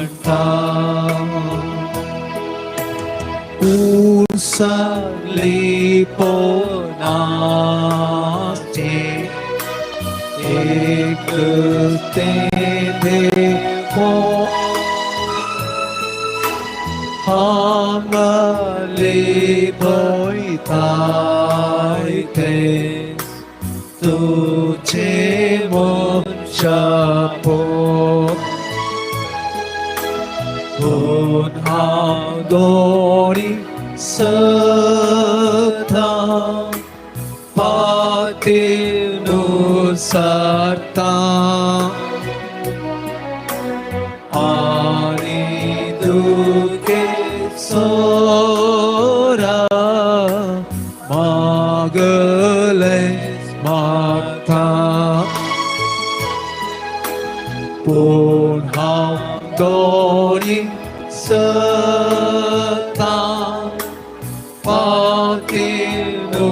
म्हणटा उरसली पोनाचे एक ते देखो हांगाले भयताय ते तुझे मनशापो पूण हांव दोरी सदां पातीनु सारता आनी दुखे सोरा मागले मागता पूण हांव दोरी सदां पातीनु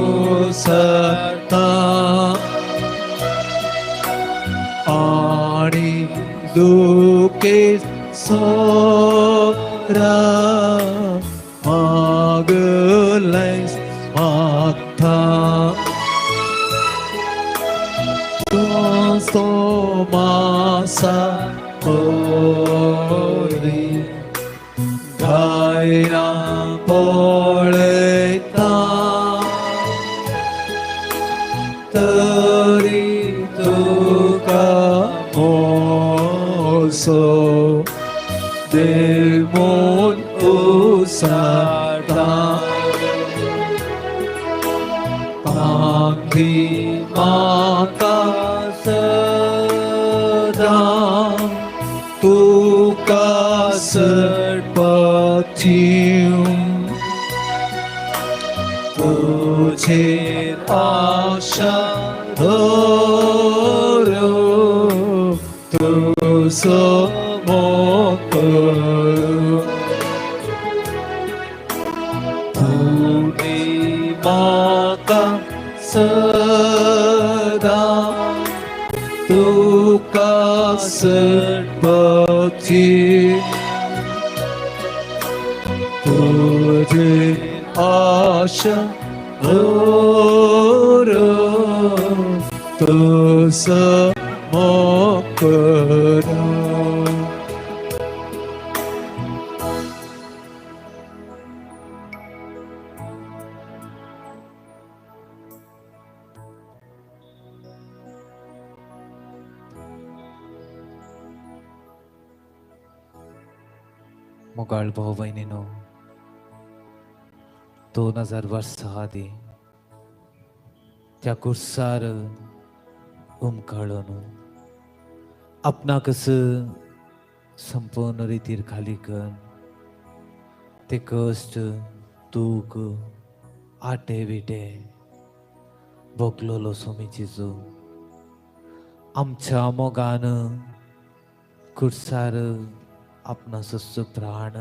सरता आनी दुखे सोरा मागले मागता तो मासा कोरी गायना पळयता तरी तुका मोसो देमून उसारता तांकी माता सदां तुका सरपथीव तुझेर आशा धरो तुजो मोग करूं तुमी म्हाका सदां तुका सरपथी तुझे आशा धरो तुजो मोग करूं. मोगाळ भाव भयणीनो, 2000 वर्सां आदीं त्या कुर्सार उमकाळून आपणाकच संपूर्ण रितीर खाली करून ते कश्ट दूख आटे विटे भोगलोलो स्वामी जेजू आमच्या मोगान कुर्सार आपणाचो प्राण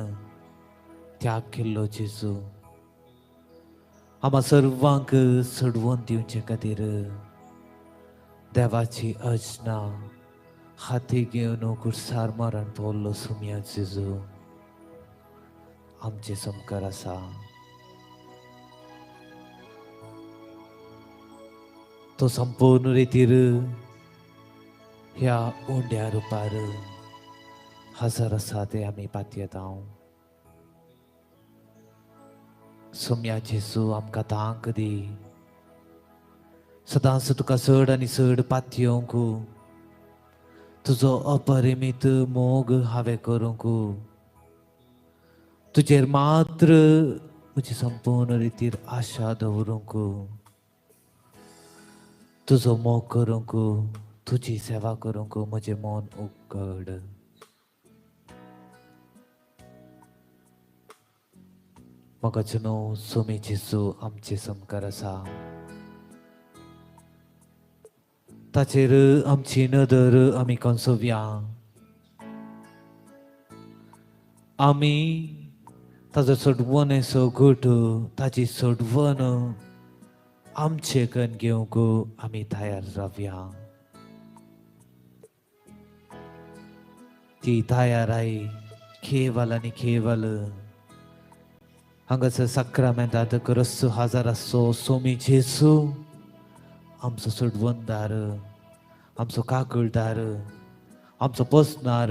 त्याग केल्लो जेजू आम्हा सर्वांक सोडवून दिवचे खातीर देवाची अजना हाती घेवन कुर्सार मरण पावल्लो सुमया जेजू आमचे समकार आसा. तो संपूर्ण रितीर ह्या उंड्या रुपार हजर आसा ते आमी पातयेता. सोम्या जेजू आमकां तांक दी सदांच तुका चड आनी चड पातयेवंक, तुजो अपरिमीत मोग हांवें करूंक, तुजेर मात्र म्हजी संपूर्ण रितीर आशा दवरूंक, तुजो मोग करूंक, तुजी सेवा करूंक म्हजें मन उगड. म्हाका न्हू सोमी जेजू आमचे समकार आसा, ताचेर आमची नदर आमी कंसोवया. आमी ताजो सोडवणेचो घट ताची सोडवण आमचे कन घेवंक आमी तयार रावया. ती तयाराय केवल आनी केवल हांगासर साक्रामेंतांत करस हाजार आसचो सोमी जेजू आमचो सोडवणदार, आमचो काकुळदार, आमचो पोसणार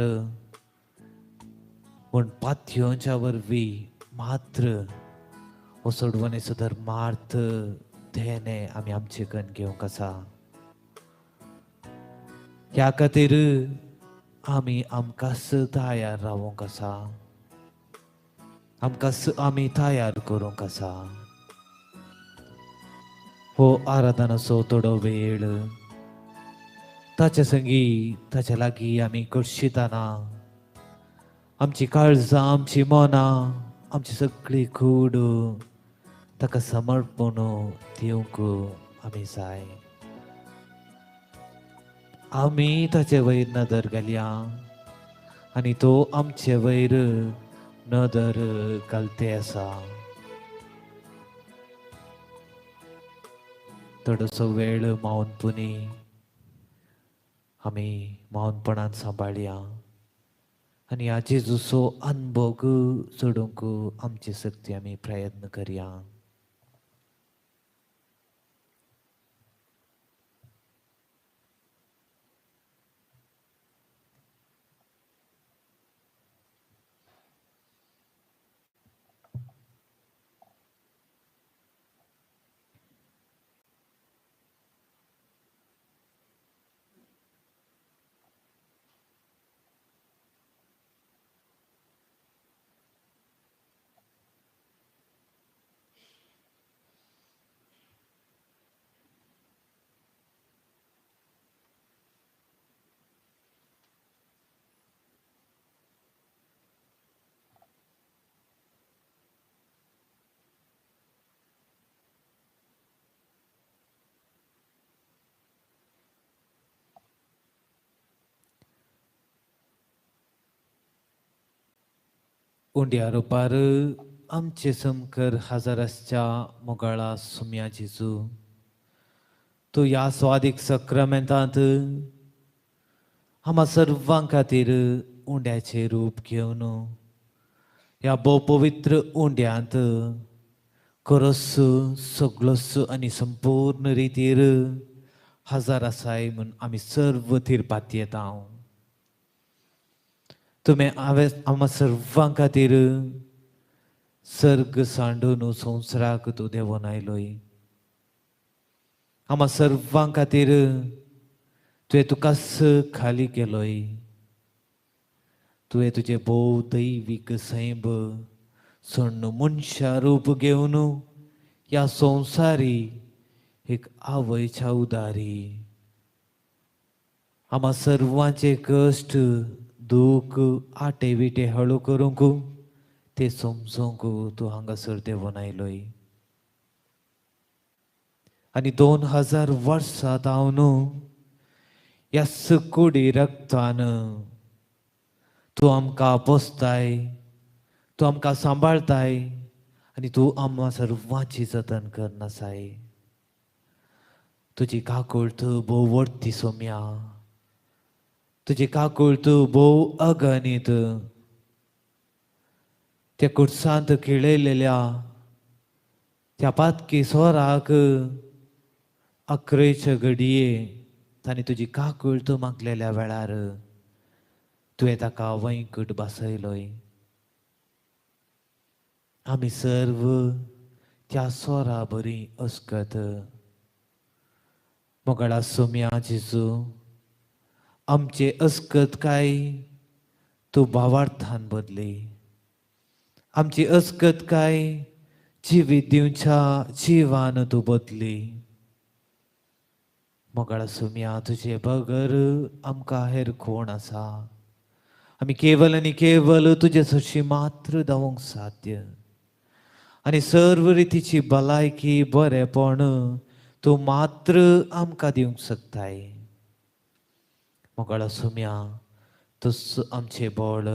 म्हूण पाथयोच्या वरवीं मात्र हो सोडवणेचो धर्मार्थ देणे आमी आमचे कन घेवंक आसा. ह्या खातीर आमी आमकांच तयार रावोंक आसा, आमकां आमी तयार करूंक आसा. हो आराधनाचो थोडो वेळ ताच्या संगी ताच्या लागीं आमी कळशिताना आमची काळजां, आमची मनां, आमची सगळी कूड ताका समर्पण दिवंक आमी जाय. आमी ताचे वयर नदर घालया आनी तो आमचे वयर नदर घालते आसा. थोडोसो वेळ मौनपणी आमी मौनपणान सांबाळया आनी ह्या जेजूचो अनभोग चडोवंक आमची शक्ती आमी प्रयत्न करया. उंड्या रुपार आमचे समकर हजर आसच्या मोगाळा सुम्या जेजू, तूं ह्या स्वादीक सक्रामेंतांत आम्हा सर्वां खातीर उंड्याचें रूप घेवन ह्या भोव पवित्र उंड्यांत खरोच सगळोच आनी संपूर्ण रितीर हजर आसाय म्हूण आमी सर्व थिरपात येता. तुवें हांवें आमकां सर्वां खातीर सर्ग सांडून संवसाराक तूं देंवोन आयलोय. आमकां सर्वां खातीर तुवें तुकाच खाली केलोय. तुवें तुजें भोव दैवीक सैब सोडून मनशा रूप घेवन ह्या संवसारी एक आवयच्या उदारी आमकां सर्वांचे कश्ट दूख आटे विटे हळू करूंक ते समजूंक तूं हांगासर देंवोन आयलोय. आनी 2000 वर्सां जावन ह्या कुडी रक्तान तूं आमकां पोसताय, तूं आमकां सांबाळताय आनी तूं आमकां सर्वांची जतन करनासाय. तुजी काकुळट भोव व्हडती सोम्या, तुजी काकुळट भोव अगणीत. त्या कुडसांत खेळयलेल्या त्या पातकी सोराक अकरेच्या घडये ताणें तुजी काकुळट मागलेल्या वेळार तुवें ताका वंयकूट बसयलोय. आमी सर्व त्या सोरा बरी अस्कत. मोगाळा सोम्या जेजू, आमचे अस्कत काय तूं भावार्थान बदली, आमची अस्कत काय जिवीत दिवच्या जिवान तूं बदली. मोगाळा सोम्या, तुजे बगर आमकां हेर कोण आसा? आमी केवल आनी केवल तुजे सरशी मात्र धांवूंक साध्य आनी सर्व रितीची भलायकी बरेपण तूं मात्र आमकां दिवंक शकताय. मोगाळा सोम्या, तूं आमचें बळ,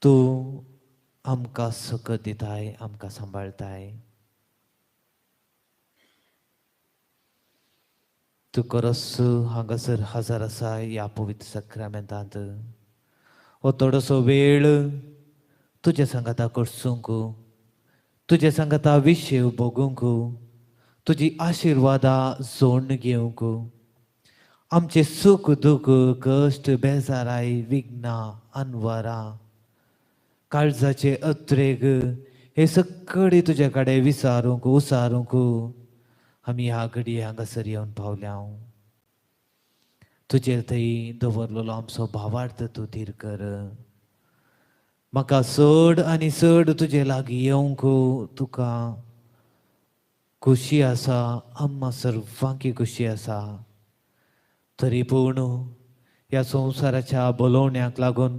तूं आमकां सकत दिताय, आमकां सांबाळताय. तूं खरोच हांगासर हजर आसा ह्या पवित्र सक्रामेंतांत. हो थोडोसो वेळ तुज्या सांगाता करसूंक, तुज्या सांगाता विशय भोगूंक, तुजी आशिर्वादां जोडून घेवंक, आमचे सूख दुख कश्ट बेजाराय विघ्नां अनवरां काळजाचे अत्रेग हे सगळे तुज्या कडेन विचारूंक उसारूंक आमी ह्या घडये हांगासर येवन पावल्या. तुजेर थंय दवरलेलो आमचो भावार्थ तूं थीर कर. म्हाका चड आनी चड तुजे लागीं येवंक तुका खुशी आसा, आम्मा सर्वांकी खुशी आसा. तरी पूण ह्या संवसाराच्या बोलोवण्याक लागून,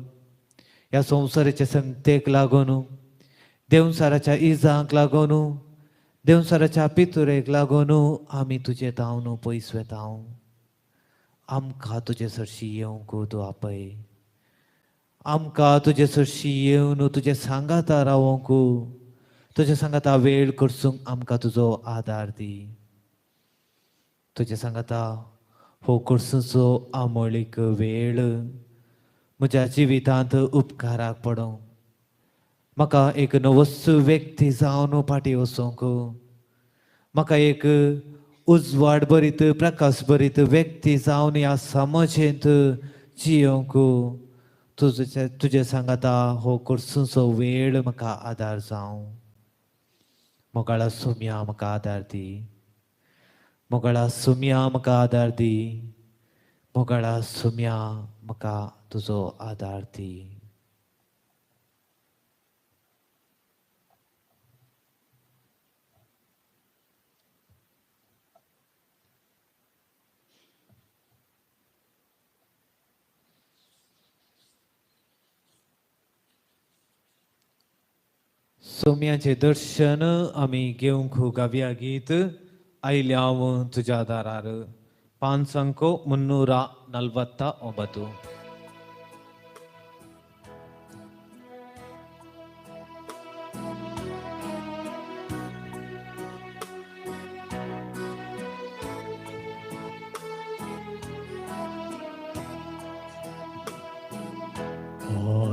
ह्या संवसाराच्या संगतेक लागून, देंवसाराच्या इजांक लागून, देंवसाराच्या पितुरेक लागून आमी तुजे तावन पयस वेता. आमकां तुजे सरशी येवंक तूं आपय, आमकां तुजे सरशी येवन तुजे सांगाता रावोंक, तुजे सांगाता वेळ करसूंक आमकां तुजो आदार दी. तुजे सांगाता हो करसूचो आमोळीक वेळ म्हज्या जिवितांत उपकाराक पडों, म्हाका एक नवोच व्यक्ती जावन फाटीं वचोंक, म्हाका एक उजवाड बरीत प्रकाश बरीत व्यक्ती जावन ह्या समाजेंत जियोंक तुजे तुजे सांगाता हो करसूचो वेळ म्हाका आदार जावं. मोगाळा सुम्या म्हाका आदार दी, मोगाळा सुम्या म्हाका आदार दी, मोगाळा सुम्या म्हाका तुजो आदार दी. सोम्याचें दर्शन आमी घेवंक गावया गीत आयल्या हांव तुज्या दारार 549.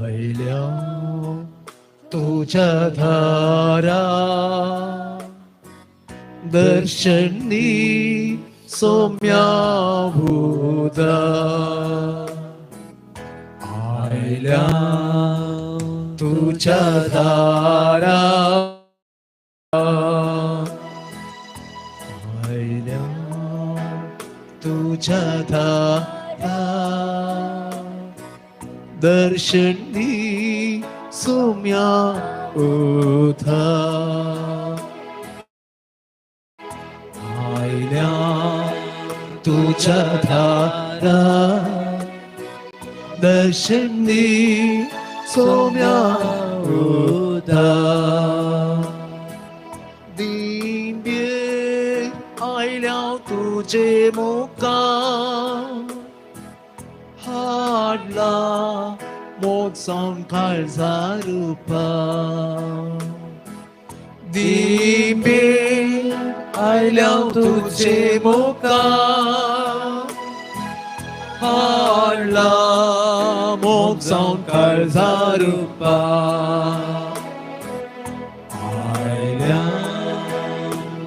आयल्या तुझ्या धारा दर्शनी सौम्या भूता, आयल्या तुझ्या धारा, आयल्या तुझ्या धारा दर्शनी सौम्या उथा, आयल्या तुझ्या धारा दर्शनी सौम्या उथा. दिव्ये आयल्या तुझे मुका हाडला मोग जावन काळजा रुपा, दिव्ये आयल्या तुझे मुका हाडला मोग जावन काळजा रुपा, आयल्या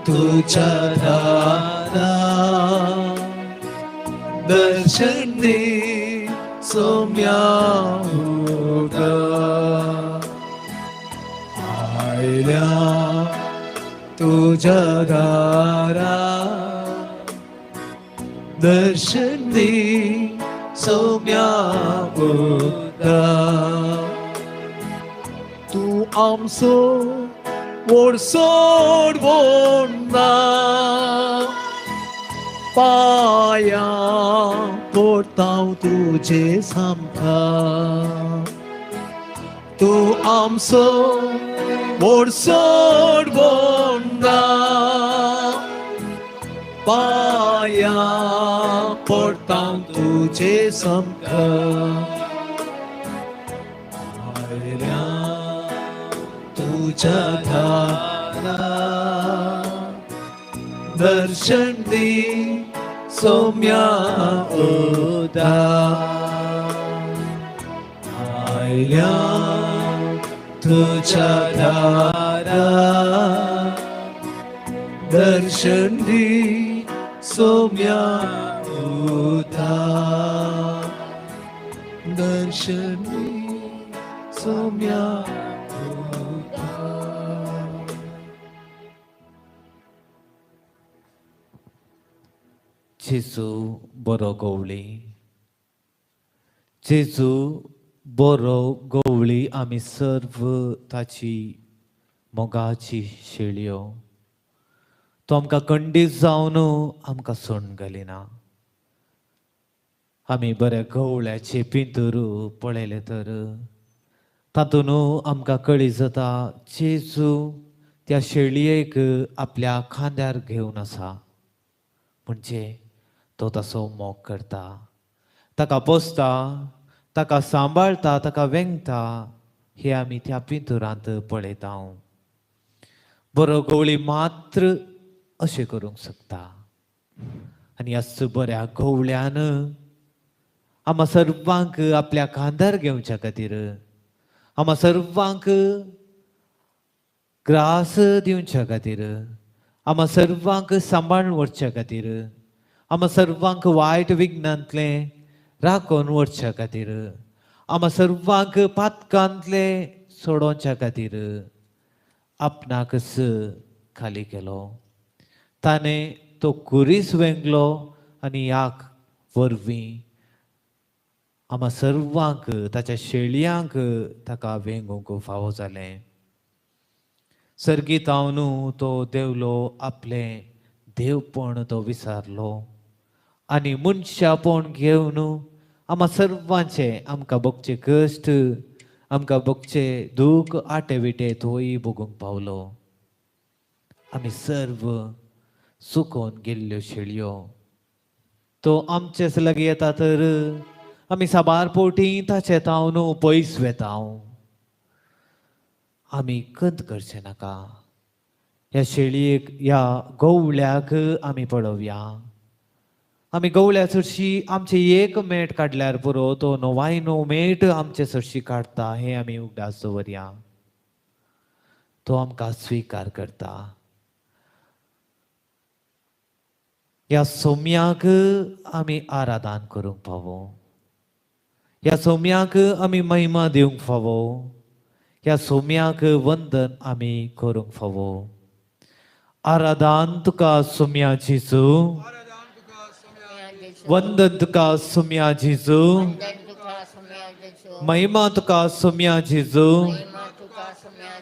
तुझ्या दारा दर्शन दी सौम्या उदा, आयल्या तुझ्या दारा दर्शन दी सौम्या उदा. तूं आमचो वोडसोड वोडना पाया पडतांव तुजे सामकार, तूं आमचो वोडसोड वोडना पाया पडतांव तुजे सामकार, आयल्या तुझ्या दारा दर्शन दी सौम्या उदा, आयल्या तुज्या दारा, दर्शन दी सोम्या पुता, दर्शन दी सोम्या पुता. जेजू बरो गवळी, जेजू बरो गवळी, आमी सर्व ताची मोगाची शेळयो. तो आमकां खंडीत जावन आमकां सोडून घालिना. आमी बऱ्या गवळ्याचे पिंतूर पळयलें तर तातूंत आमकां कळी जाता जेजू त्या शेळयेक आपल्या खांद्यार घेवन आसा, म्हणजे तो तसो मोग करता, ताका पोसता, ताका सांबाळता, ताका वेंगता. हे आमी त्या पिंतुरांत पळयता. बरो गवळी मात्र अशें करूंक शकता. आनी ह्याच बऱ्या गवळ्यान आम्हा सर्वांक आपल्या खांदार घेवच्या खातीर, आम्हा सर्वांक ग्रास दिवच्या खातीर, आम्हा सर्वांक सांबाळून व्हरच्या खातीर, आम्हा सर्वांक वायट विघ्नांतलें राखून व्हरच्या खातीर, आम्हा सर्वांक पातकांतले सोडोवच्या खातीर आपणाकच खाली केलो. ताणें तो कुरीस वेंगलो आनी ह्या वरवीं आम्हा सर्वांक ताच्या शेळयांक ताका वेंगूंक फावो जालें. सर्गीतावन तो देवलो, आपलें देवपण तो विसारलो आनी मनशापण घेवन आम्हा सर्वांचे आमकां भोगचे कश्ट, आमकां भोगचे दूख, आटे विटे तोय भोगूंक पावलो. आमी सर्व सुकोवन गेल्ल्यो शेळयो. तो आमचेच लागीं येता तर आमी साबार पोटी ताचे तावन पयस वेता. आमी खंत करचें नाका. ह्या शेळयेक, ह्या गवळ्याक आमी पळोवया. आमी गवळ्या सरशी आमचे एक मेट काडल्यार पुरो, तो णवाय णव मेट आमचे सरशी काडटा हें आमी उगडास दवरया. तो आमकां स्विकार करता. ह्या सोम्याक आमी आराधन करूंक फावो, ह्या सोम्याक आमी महिमा दिवंक फावो, ह्या सोम्याक वंदन आमी करूंक फावो. आराधन तुका सोम्या जेजू, वंदन तुका सोम्या जेजू, महिमा तुका सोम्या जेजू,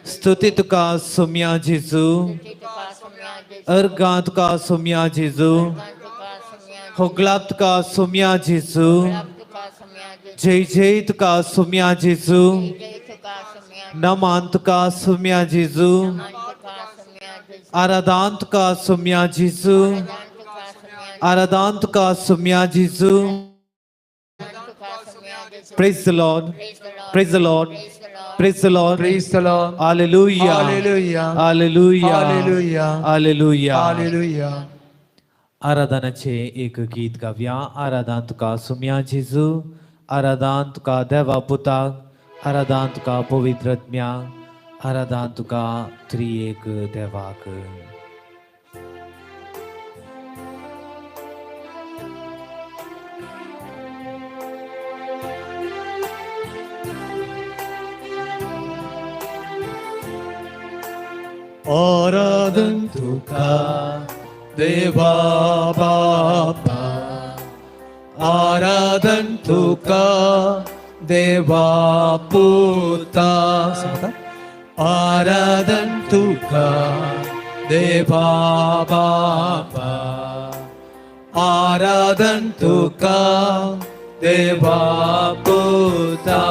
स्तुती तुका सोम्या जेजू, अर्गां तुका सोम्या जेजू, होगलाप तुका सोम्या जेजू, जय जय तुका सोम्या जेजू, नमान तुका सोम्या जेजू, आराधन तुका सोम्या जेजू, आराधन तुका सोम्या जेजू. Praise the Lord. Praise the Lord. Praise the Lord. Praise the Lord. Hallelujah. Hallelujah. Hallelujah. Hallelujah. Hallelujah. Hallelujah. आराधनाचे एक गीत गावया. आराधन तुका सुम्या जेजू, आराधन तुका देवा पुताक, आराधन तुका पवित्र आत्म्याक, आराधन तुका त्रिएक देवाक. आराधन तुका देवा बापा, आराधन तुका देवा पुता, आराधन तुका देवा बापा, आराधन तुका देवा पुता,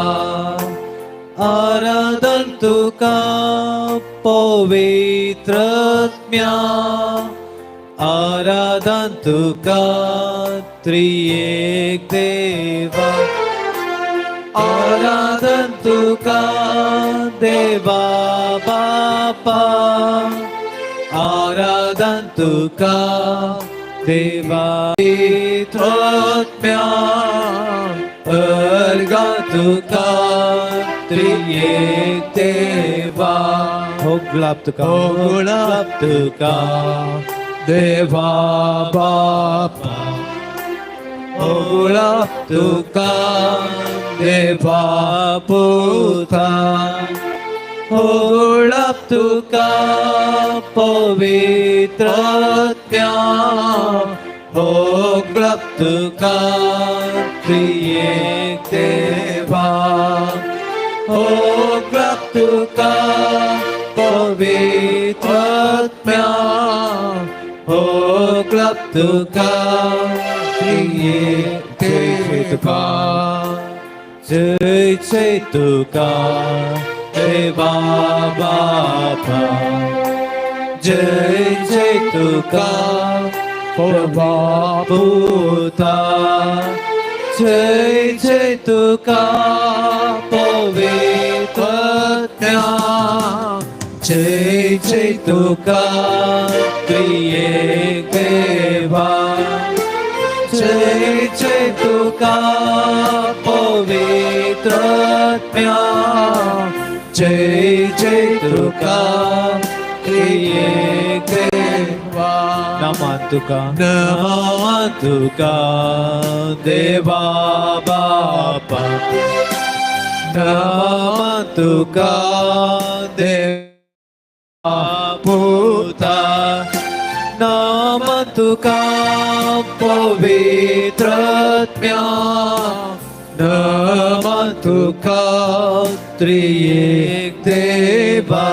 आराधन तुका पवित्र आत्म्या, आराधन तुका त्रिएक देवा, आराधन तुका देवा बापा, आराधन तुका देवा पवित्र आत्म्या, अर्घ तुका त्रियेक देवा. होगळाप तुका, होगळाप तुका देवा बापा, होगळाप तुका देवा पुता, होगळाप तुका पवित्र आत्म्या, होगळाप तुका त्रियेक देवा, होगळाप तुका पवित्र आत्म्या, होगळाप तुका त्रियेक देवा. जय जय तुका देवा बापा, जय जय तुका देवा पुता, जय जय तुका पवित्र आत्म्या, जय जय तुका त्रियेक देवा, जय जय तुका पवित्र आत्म्या, जय जय तुका त्रियेक देवा. नमन तुका, नमन तुका देवा बापा, नमन तुका देवा पुता, नमन तुका पवित्र आत्म्या, नमन तुका त्रियेक देवा,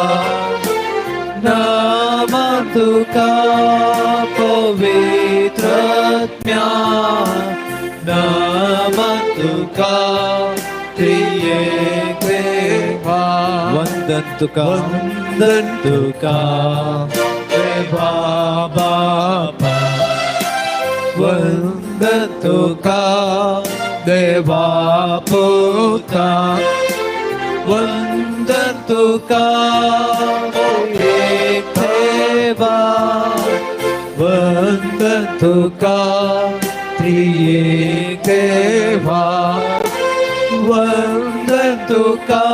नमन तुका पवित्र आत्म्या, नमन तुका त्रियेक देवा. वंदन तुका, वंदन तुका देवा बापा, वंदन तुका देवा पुता, वंदन तुका एक देवा, वंदन तुका त्रियेक देवा, वंदन तुका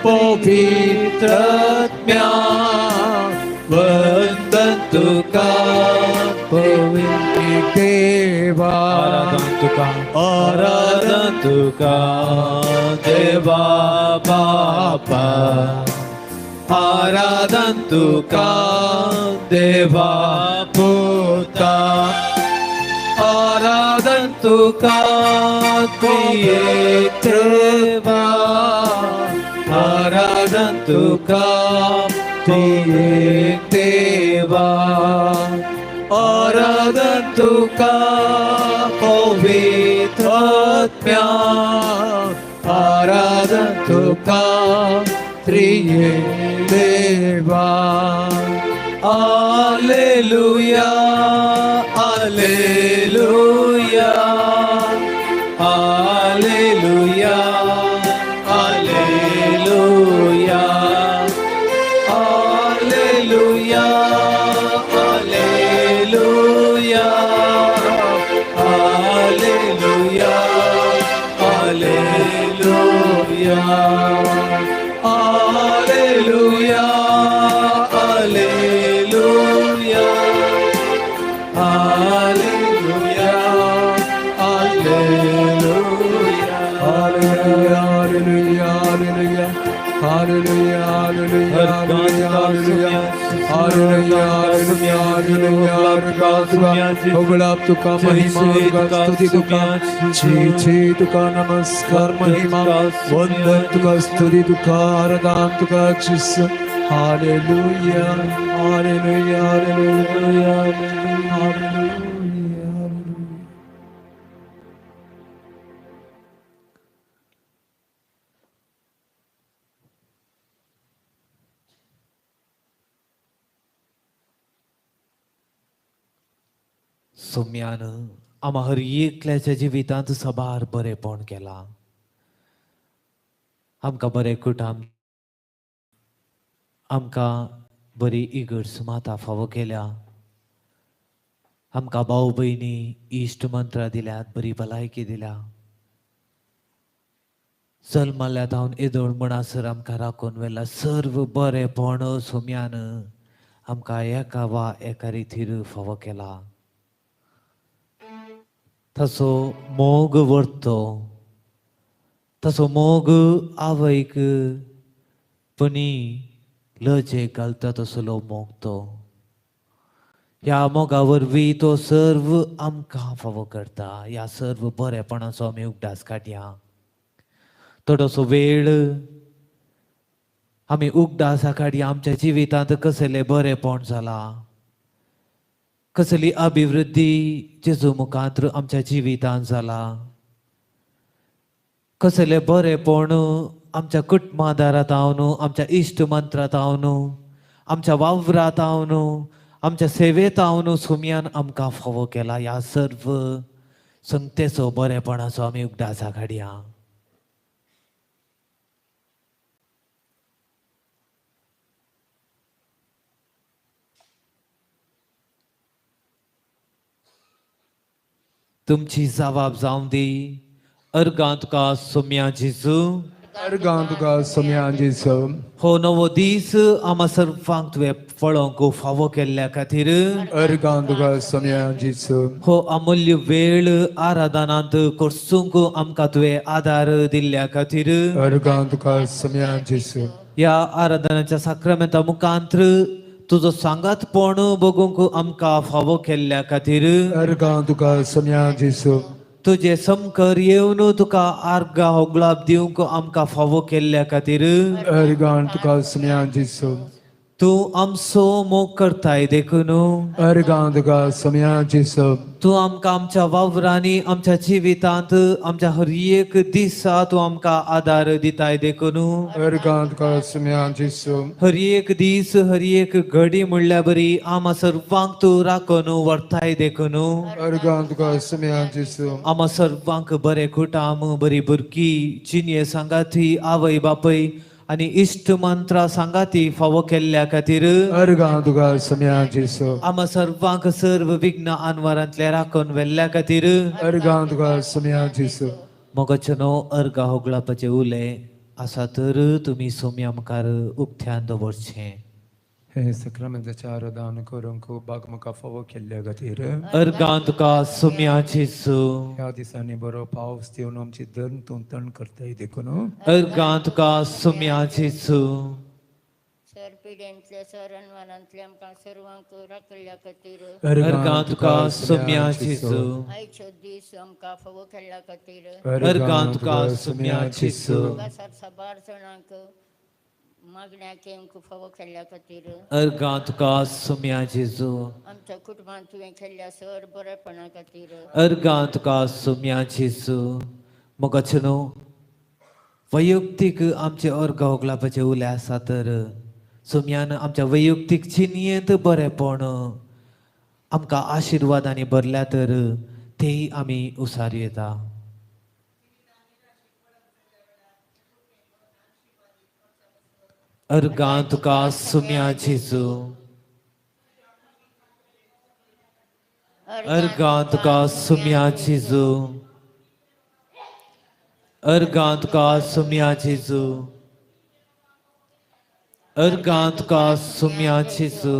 पवित्र आत्म्या, वंदन तुका पवित्र देवा. आराधन तुका, आराधन तुका देवा बापा, आराधन तुका देवा पुता, आराधन तुका त्रियेक देवा, आराधन तुका त्रियेक देवा, आराधन तुका पवित्र आत्म्या, आराधन तुका त्रियेक देवा. Alleluia, Alleluia, Alleluia, Alleluia, Alleluia, Alleluia, Alleluia, Alleluia, Alleluia, Alleluia, Alleluia, Alleluia. Hallelujah, hallelujah, hallelujah, hallelujah, hallelujah, hallelujah, hallelujah, hallelujah, hallelujah. होगळाप तुका, महिमा तुका, स्तुती तुका, छे छे तुका नमस्कार, महिमा वंदन तुका, स्तुती तुका, आराधन तुका जिस. Hallelujah, hallelujah, hallelujah, hallelujah. सोम्यान आमा हर एकल्याच्या जिवितांत सबार बरेपण केलां. आमकां बरें कुटाम, आमकां बरी इगर्ज माता फावो केल्या, आमकां भाव भयणी इश्ट मंत्रां दिल्यात, बरी भलायकी दिल्या. जल्मल्या धावन येदोळ म्हणसर आमकां राखून व्हेला सर्व बरेंपण सोम्यान आमकां एका वा एका रितीर फावो केला. तसो मोग व्हरतो, तसो मोग आवयक पणी लजेक घालता तसलो मोग तो. ह्या मोगा वरवीं तो सर्व आमकां फावो करता. ह्या सर्व बरेपणाचो आमी उगडास काडया. थोडोसो वेळ आमी उगडासा काडया आमच्या जिवितांत कसलें बरेपण जालां, कसली अभिवृद्धी जेजू मुखांत आमच्या जिवितांत जाला, कसलें बरेपण आमच्या कुटुंबादारांत हांव, आमच्या इश्ट मंत्रांत हांव, आमच्या वावरांत हांव, आमच्या सेवेंत हांव सुम्यान आमकां फावो केला. ह्या सर्व संगतेचो बरेपणाचो आमी उगडासा काडया. तुमची जबाब जावं दी. अर्गां तुका सोम्या जेजू. अर्गां तुका सोम्या जेजू. हो नवो दीस आमा सर्वांक तुवें पळोवंक फावो केल्ल्या खातीर. अर्गां तुका सोम्या जेजू. हो अमूल्य वेळ आराधनांत कोर्सूंक आमकां तुवें आदार दिल्ल्या खातीर. अर्गां तुका सोम्या जेजू. ह्या आराधनाच्या साक्रमेंता मुखांत तुजो सांगातपण बगूंक आमकां फावो केल्ल्या खातीर. अर्गां तुका सोम्या जेजू. तुजे समकर येवन तुका आर्गां होगळाप दिवंक आमकां फावो केल्ल्या खातीर. अर्गां तुका सोम्या जेजू. तूं आमचो मोग करताय देखून. अर्गां तुका सोम्या जेजू. तूं आमकां आमच्या वावरांनी, आमच्या जिवितांत, आमच्या हर एक दिसा तूं आमकां आदार दिताय देखून. अर्गां तुका सोम्या जेजू. हर एक दीस, हर एक घडी म्हणल्यार बरी आमा सर्वांक तूं राखून व्हरताय देखून. अर्गां तुका सोम्या जेजू. आमा सर्वांक बरें कुटाम, बरी भुरगीं, जिणये सांगाती, आवय बापय आनी इश्ट मंत्रा सांगाती फावो केल्ल्या खातीर. अर्गां तुका सोम्या जेजू. आमा सर्वांक सर्व विघ्न आनवारांतले राखून व्हेल्ल्या खातीर. अर्गां तुका सोम्या जेजू. मोगाचे न्हू अर्गा होगळापाचे उले आसा तर तुमी सोम्या मुखार उक्त्यान दवरचें. हे सक्रामेंताचें आराधन करूंक बाग म्हाका फावो केल्ल्या खातीर. अर्गां तुका सोम्या जेजू. ह्या दिसांनी बरो पावस दिवन आमची धर्म तूं तण करताय देखून. अर्गां तुका सोम्या जेजू. सर पिड्यांतले सर अनवारांतले आमकां सर्वांक राखिल्ल्या खातीर. अर्गां तुका सोम्या जेजू. आयचो दीस आमकां फावो केल्ल्या खातीर. अर्गां तुका सोम्या जेजू. हांगासर साबार जाणांक मागण्या केंक फावो केल्ल्या खातीर. अर्गां तुका सोम्या जेजू. आमच्या कुटुंबांत तुवें केल्ल्या सर बरेपणा खातीर. अर्गां तुका सोम्या जेजू. मोगाचे न्हू वैयक्तीक आमचे अर्गां होगळापाचे उले आसा तर सोम्यान आमच्या वैयक्तीक जिणयेंत बरेंपण आमकां आशिर्वादांनी भरल्या तर तेय आमी उसार येता. अर्गां तुका सोम्या जेजू. अर्गां तुका सोम्या जेजू. अर्गां तुका सोम्या जेजू. अर्गां तुका सोम्या जेजू.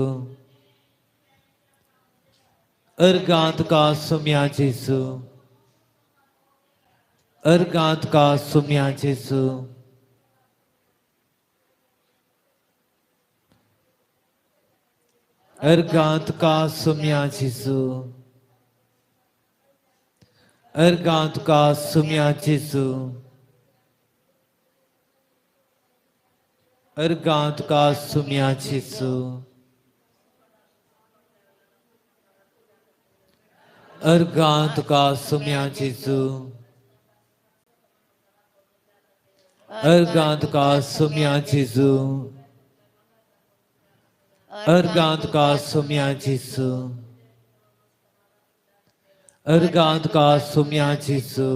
अर्गां तुका सोम्या जेजू. अर्गां तुका सोम्या जेजू. अर्गां तुका सोम्या जेजू. अर्गां तुका सोम्या जेजू. अर्गां तुका सोम्या जेजू. अर्गां तुका सोम्या जेजू. अर्गां तुका सोम्या जेजू. अर्गां तुका सोम्या जेजू. अर्गां तुका सोम्या जेजू.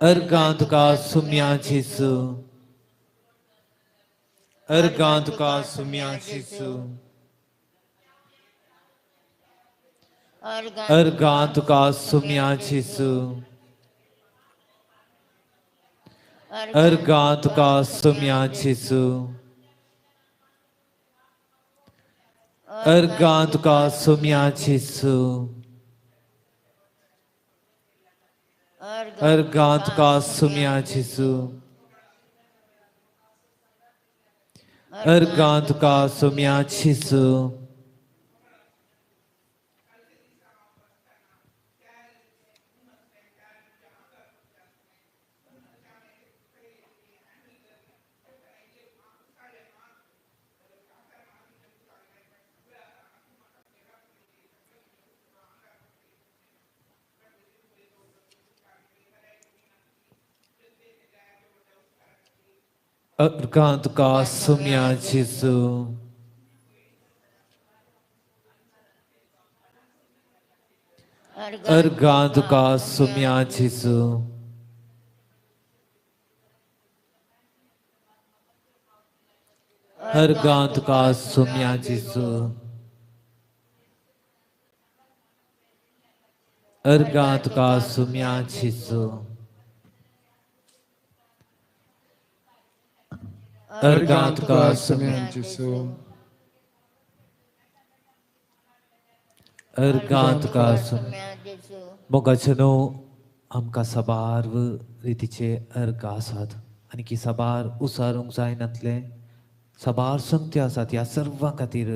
अर्गां तुका सोम्या जेजू. अर्गां तुका सोम्या जेजू. अर्गां तुका सोम्या जेजू. अर्गां तुका सोम्या जेजू. अर्गां तुका सोम्या जेजू. अर्गां तुका सोम्या जेजू. अर्गां तुका सोम्या जेजू. अर्गां तुका सोम्या जेजू. अर्गां तुका सोम्या जेजू. अर्गां तुका सोम्या जेजू. अर्गां तुका सोम्या जेजू. अर्गां तुका सोम्या जेजू. अर्गां तुका सोम्या जेजू. मोगाचे न्हू आमकां साबार रितीचे अर्ग आसात आनी की साबार उसारूंक जायनातले साबार संगत्यो आसात. ह्या सर्वां खातीर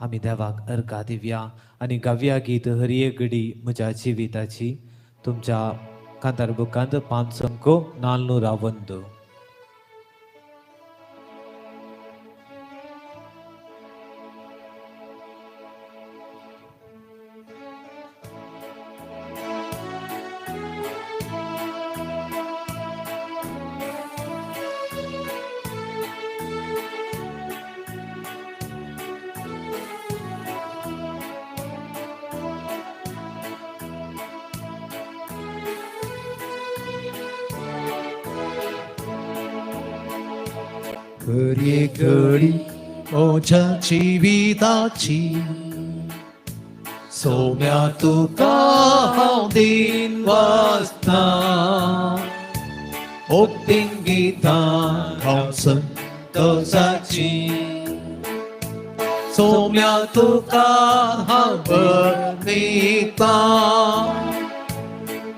आमी देवाक अर्गां दिवया आनी गावया गीत हरये घडी म्हज्या जिविताची. तुमच्या कांतार बुकांत 5 401. हरये घडी म्हज्या जिविताची सोम्या तुका हांव दिन वाचता. भक्तीन गितां हांव संतोषाची सोम्या तुका हांव वर्णिता.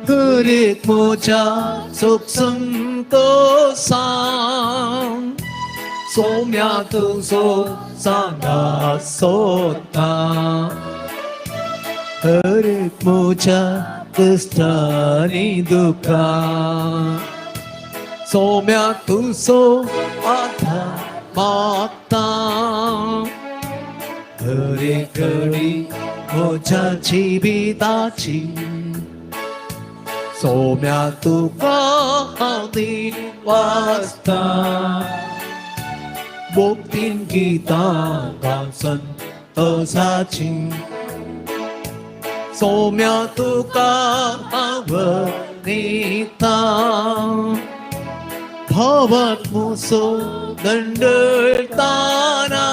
हर एक म्हज्या सुख संतोषान सोम्या तुजो सांगा सोता. हर एक म्हज्या कश्टांनी दुखान सोम्या तुजो आधार मागता. हर एक घडी म्हज्या जिविताची सोम्या तुका हांव दिन वाचता. भक्तीन गितां गावन संतोषाची सोम्या तुका हांव वर्णिता. भवान मुसो दंडळताना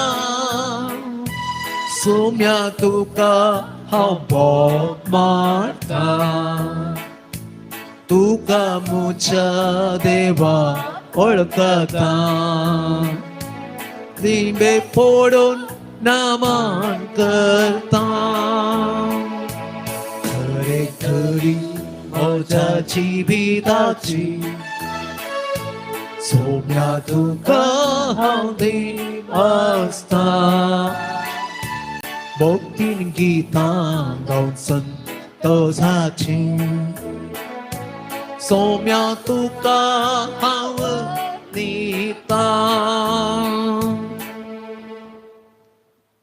सोम्या तुका हांव बोग मारता. तुका म्हज्या देवा वळखता. दिंबे फोडून नामान करता. हर एक घडी म्हज्या जिविताची सोम्या तुका हांव देव आसता. भक्तीन गितां गावन संतोषाची सोम्या तुका हांव दिता.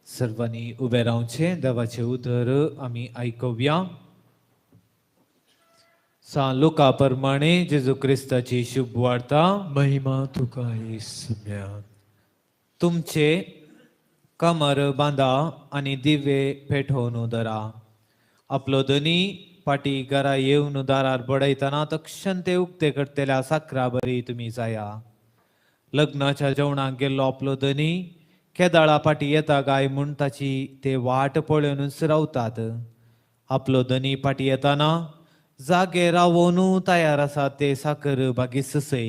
सर्वांनी उबे रावचें. देवाचें उतर आमी आयकुया. सा लुका प्रमाणे जेजू क्रिस्ताची शुभ वार्ता. महिमा तुका येसुम्या. तुमचे कमर बांदा आनी दिवे पेटोवन धरा. आपलो धनी फाटी घरा येवन दारार बडयतना तक्षण ते उक्ते करतल्या साकरा बरी तुमी जाया. लग्नाच्या जेवणाक गेल्लो आपलो धनी केदाळा फाटी येता काय म्हूण ताची ते वाट पळोवनूच रावतात. आपलो धनी फाटी येताना जागे रावोन तयार आसा ते साकर बागीस सय.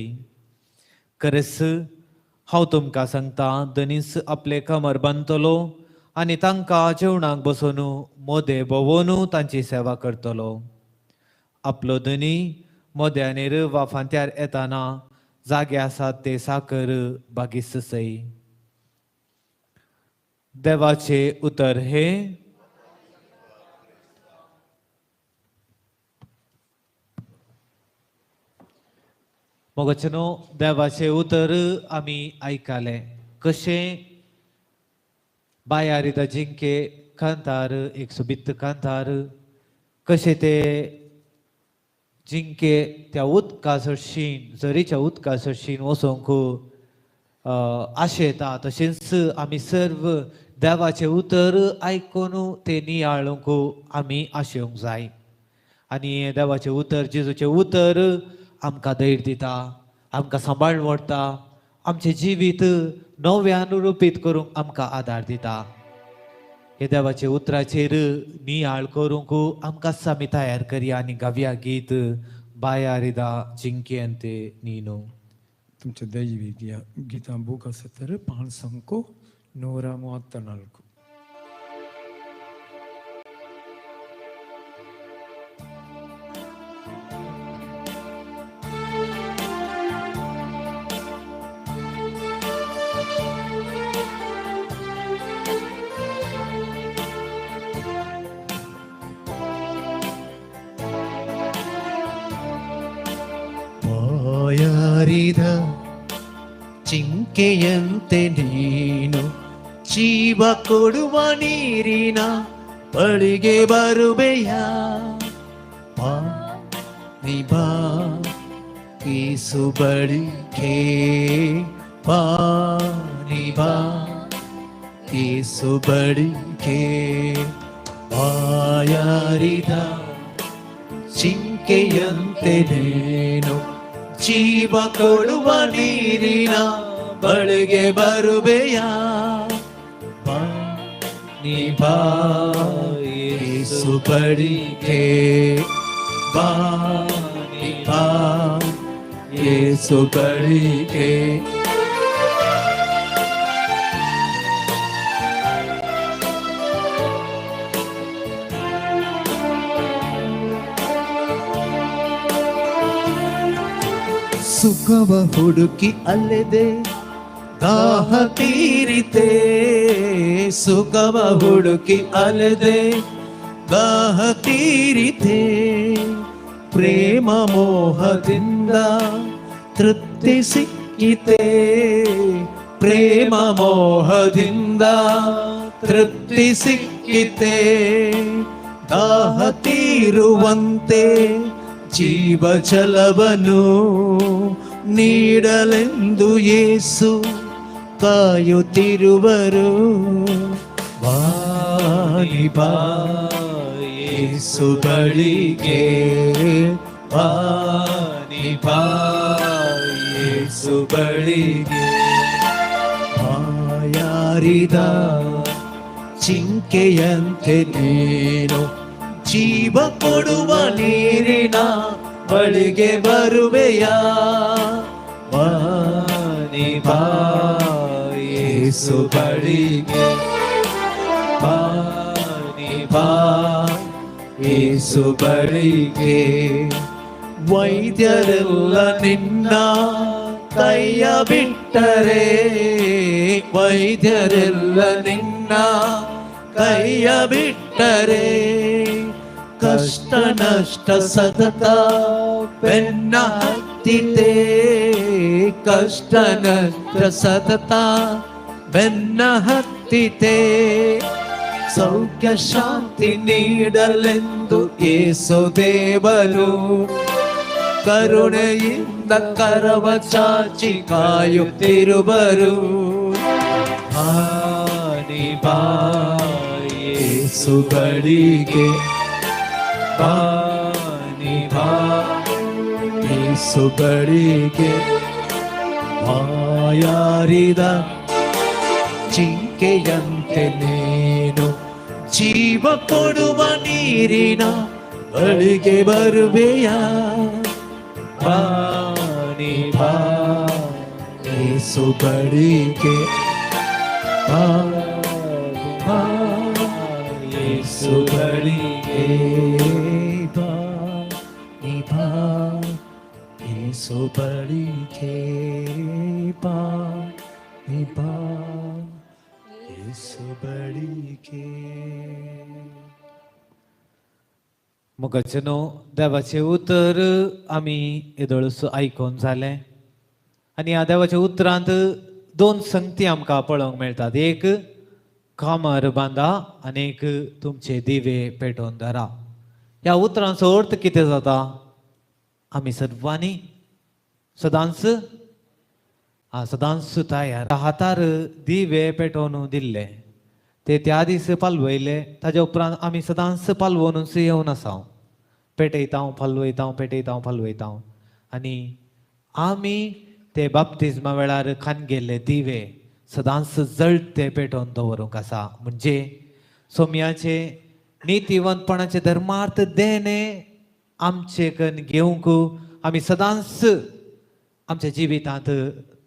खरेंच हांव तुमकां सांगता, दनीस आपले कमर बांदतलो आनी तांकां जेवणाक बसोवन मोदे भोंवोन तांची सेवा करतलो. आपलो धनी मोद्यानेर वा फांत्यार येताना जागे आसात ते साकर बागीस सई. देवाचे उतर हे. मोगाचेनो, देवाचे उतर आमी आयकले. कशें बायारिदा जिंके कांतार, एक सोबीत कांतार, कशें ते जिंके त्या उदका सरशीन, झरीच्या उदका सरशीन वचोंक आशेता, तशेंच आमी सर्व देवाचें उतर आयकून तें नियाळूंक आमी आशेवंक जाय. आनी देवाचें उतर, जेजूचें उतर आमकां धैर्य दिता, आमकां सांबाळ व्हरता, आमचें जिवीत नव्यान रुपीत करूंक आमकां आदार दिता. हे देवाचे उतराचेर नियाळ करूंक आमकां आमी तयार करया आनी गावया गीत बायारिदा जिंकेंते नीनो. तुमच्या दैवी गितां बूक आसा तर पांच 134. ಬಾಯಾರಿದ ಜಿಂಕೆಯಂತೆ ನೀನು ಜೀವ ಕೊಡುವ ನೀರಿನ ಬಳಿಗೆ ಬರುವೆಯ. ಬಾ ನೀ ಬಾ ಯೇಸು ಬಳಿಗೆ, ಬಾ ನೀ ಬಾ ಯೇಸು ಬಳಿಗೆ. ಬಾಯಾರಿದ ಜಿಂಕೆಯಂತೆ ನೀನು ಜೀವ ಕೊಡುವ ನೀರಿನ ಬಳಿಗೆ ಬರುವೆಯ. ಬಾ ನೀ ಬಾ ಯೇಸು ಬಳಿಗೆ, ಬಾ ನೀ ಬಾ ಯೇಸು ಬಳಿಗೆ. ಸುಖವ ಹುಡುಕಿ ಅಲೆದೆ ದಾಹ ತೀರಿತೆ, ಸುಖವ ಹುಡುಕಿ ಅಲೆದೆ ದಾಹ ತೀರಿತೆ. ಪ್ರೇಮ ಮೋಹದಿಂದ ತೃಪ್ತಿ ಸಿಕ್ಕಿತೆ, ಪ್ರೇಮ ಮೋಹದಿಂದ ತೃಪ್ತಿ ಸಿಕ್ಕಿತೆ. ದಾಹ ತೀರುವಂತೆ ಜೀವ ಜಲವನು ನೀಡಲೆಂದು ಯೇಸು ಕಾಯುತ್ತಿರುವರು. ಬಾ ನೀ ಬಾ ಯೇಸು ಬಳಿಗೆ, ಬಾ ನೀ ಬಾ ಯೇಸು ಬಳಿಗೆ. ಬಾಯಾರಿದ ಜಿಂಕೆಯಂತೆ ನೀನು ಜೀವ ಕೊಡುವ ನೀರಿನ ಬಳಿಗೆ ಬರುವೆಯ. ಬಾ ನೀ ಬಾ ಯೇಸು ಬಳಿಗೆ, ಬಾ ನೀ ಬಾ ಯೇಸು ಬಳಿಗೆ. ವೈದ್ಯರೆಲ್ಲ ನಿನ್ನ ಕೈಯ ಬಿಟ್ಟರೆ, ವೈದ್ಯರೆಲ್ಲ ನಿನ್ನ ಕೈಯ ಬಿಟ್ಟರೆ, ಕಷ್ಟ ನಷ್ಟ ಸತತ ಬೆನ್ನ ಹತ್ತಿದೆ, ಕಷ್ಟ ನಷ್ಟ ಸತತ ಬೆನ್ನ ಹತ್ತಿದೆ. ಸೌಖ್ಯ ಶಾಂತಿ ನೀಡಲೆಂದು ಯೇಸು ದೇವರು ಕರುಣೆಯಿಂದ ಕರವ ಚಾಚಿ ಕಾಯುತ್ತಿರುವರು. ಬಾ ನೀ ಬಾ ಯೇಸು ಬಳಿಗೆ, ಬಾ ನೀ ಬಾ ಯೇಸು ಬಳಿಗೆ. ಬಾಯಾರಿದ ಜಿಂಕೆಯಂತೆ ನೀನು ಜೀವ ಕೊಡುವ ನೀರಿನ ಬಳಿಗೆ ಬರುವೆಯ. ಬಾ ನೀ ಬಾ. येसु बळिगे ಬಾ ಬಾ ಯೇಸು ಬಳಿಗೆ ಬಾ ನೀ ಬಾ ಯೇಸು ಬಳಿಗೆ ಬಾ ನೀ ಬಾ ಯೇಸು ಬಳಿಗೆ. मोगाचे न्हू देवाचें उतर आमी येदोळस आयकून जालें आनी ह्या देवाच्या उतरांत दोन संगती आमकां पळोवंक मेळटात. एक कामर बांदा आनी एक तुमचे दिवे पेटोवन धरा. ह्या उतरांचो अर्थ कितें जाता? आमी सर्वांनी सदांच सदांच तयार हातार दिवे पेटोवन दिल्ले ते त्या दीस पालवयले. ताज्या उपरांत आमी सदांच पालवोनूच येवन आसा. पेटयता पालवयता पेटयता पालवयता आनी आमी ते बाप्तिज्मा वेळार खान गेल्ले दिवे सदांच जळते पेटोवन दवरूंक आसा. म्हणजे सोम्याचे नितीवंतपणाचे धर्मार्थ देणे आमचे कन घेवंक आमी सदांच आमच्या जिवितांत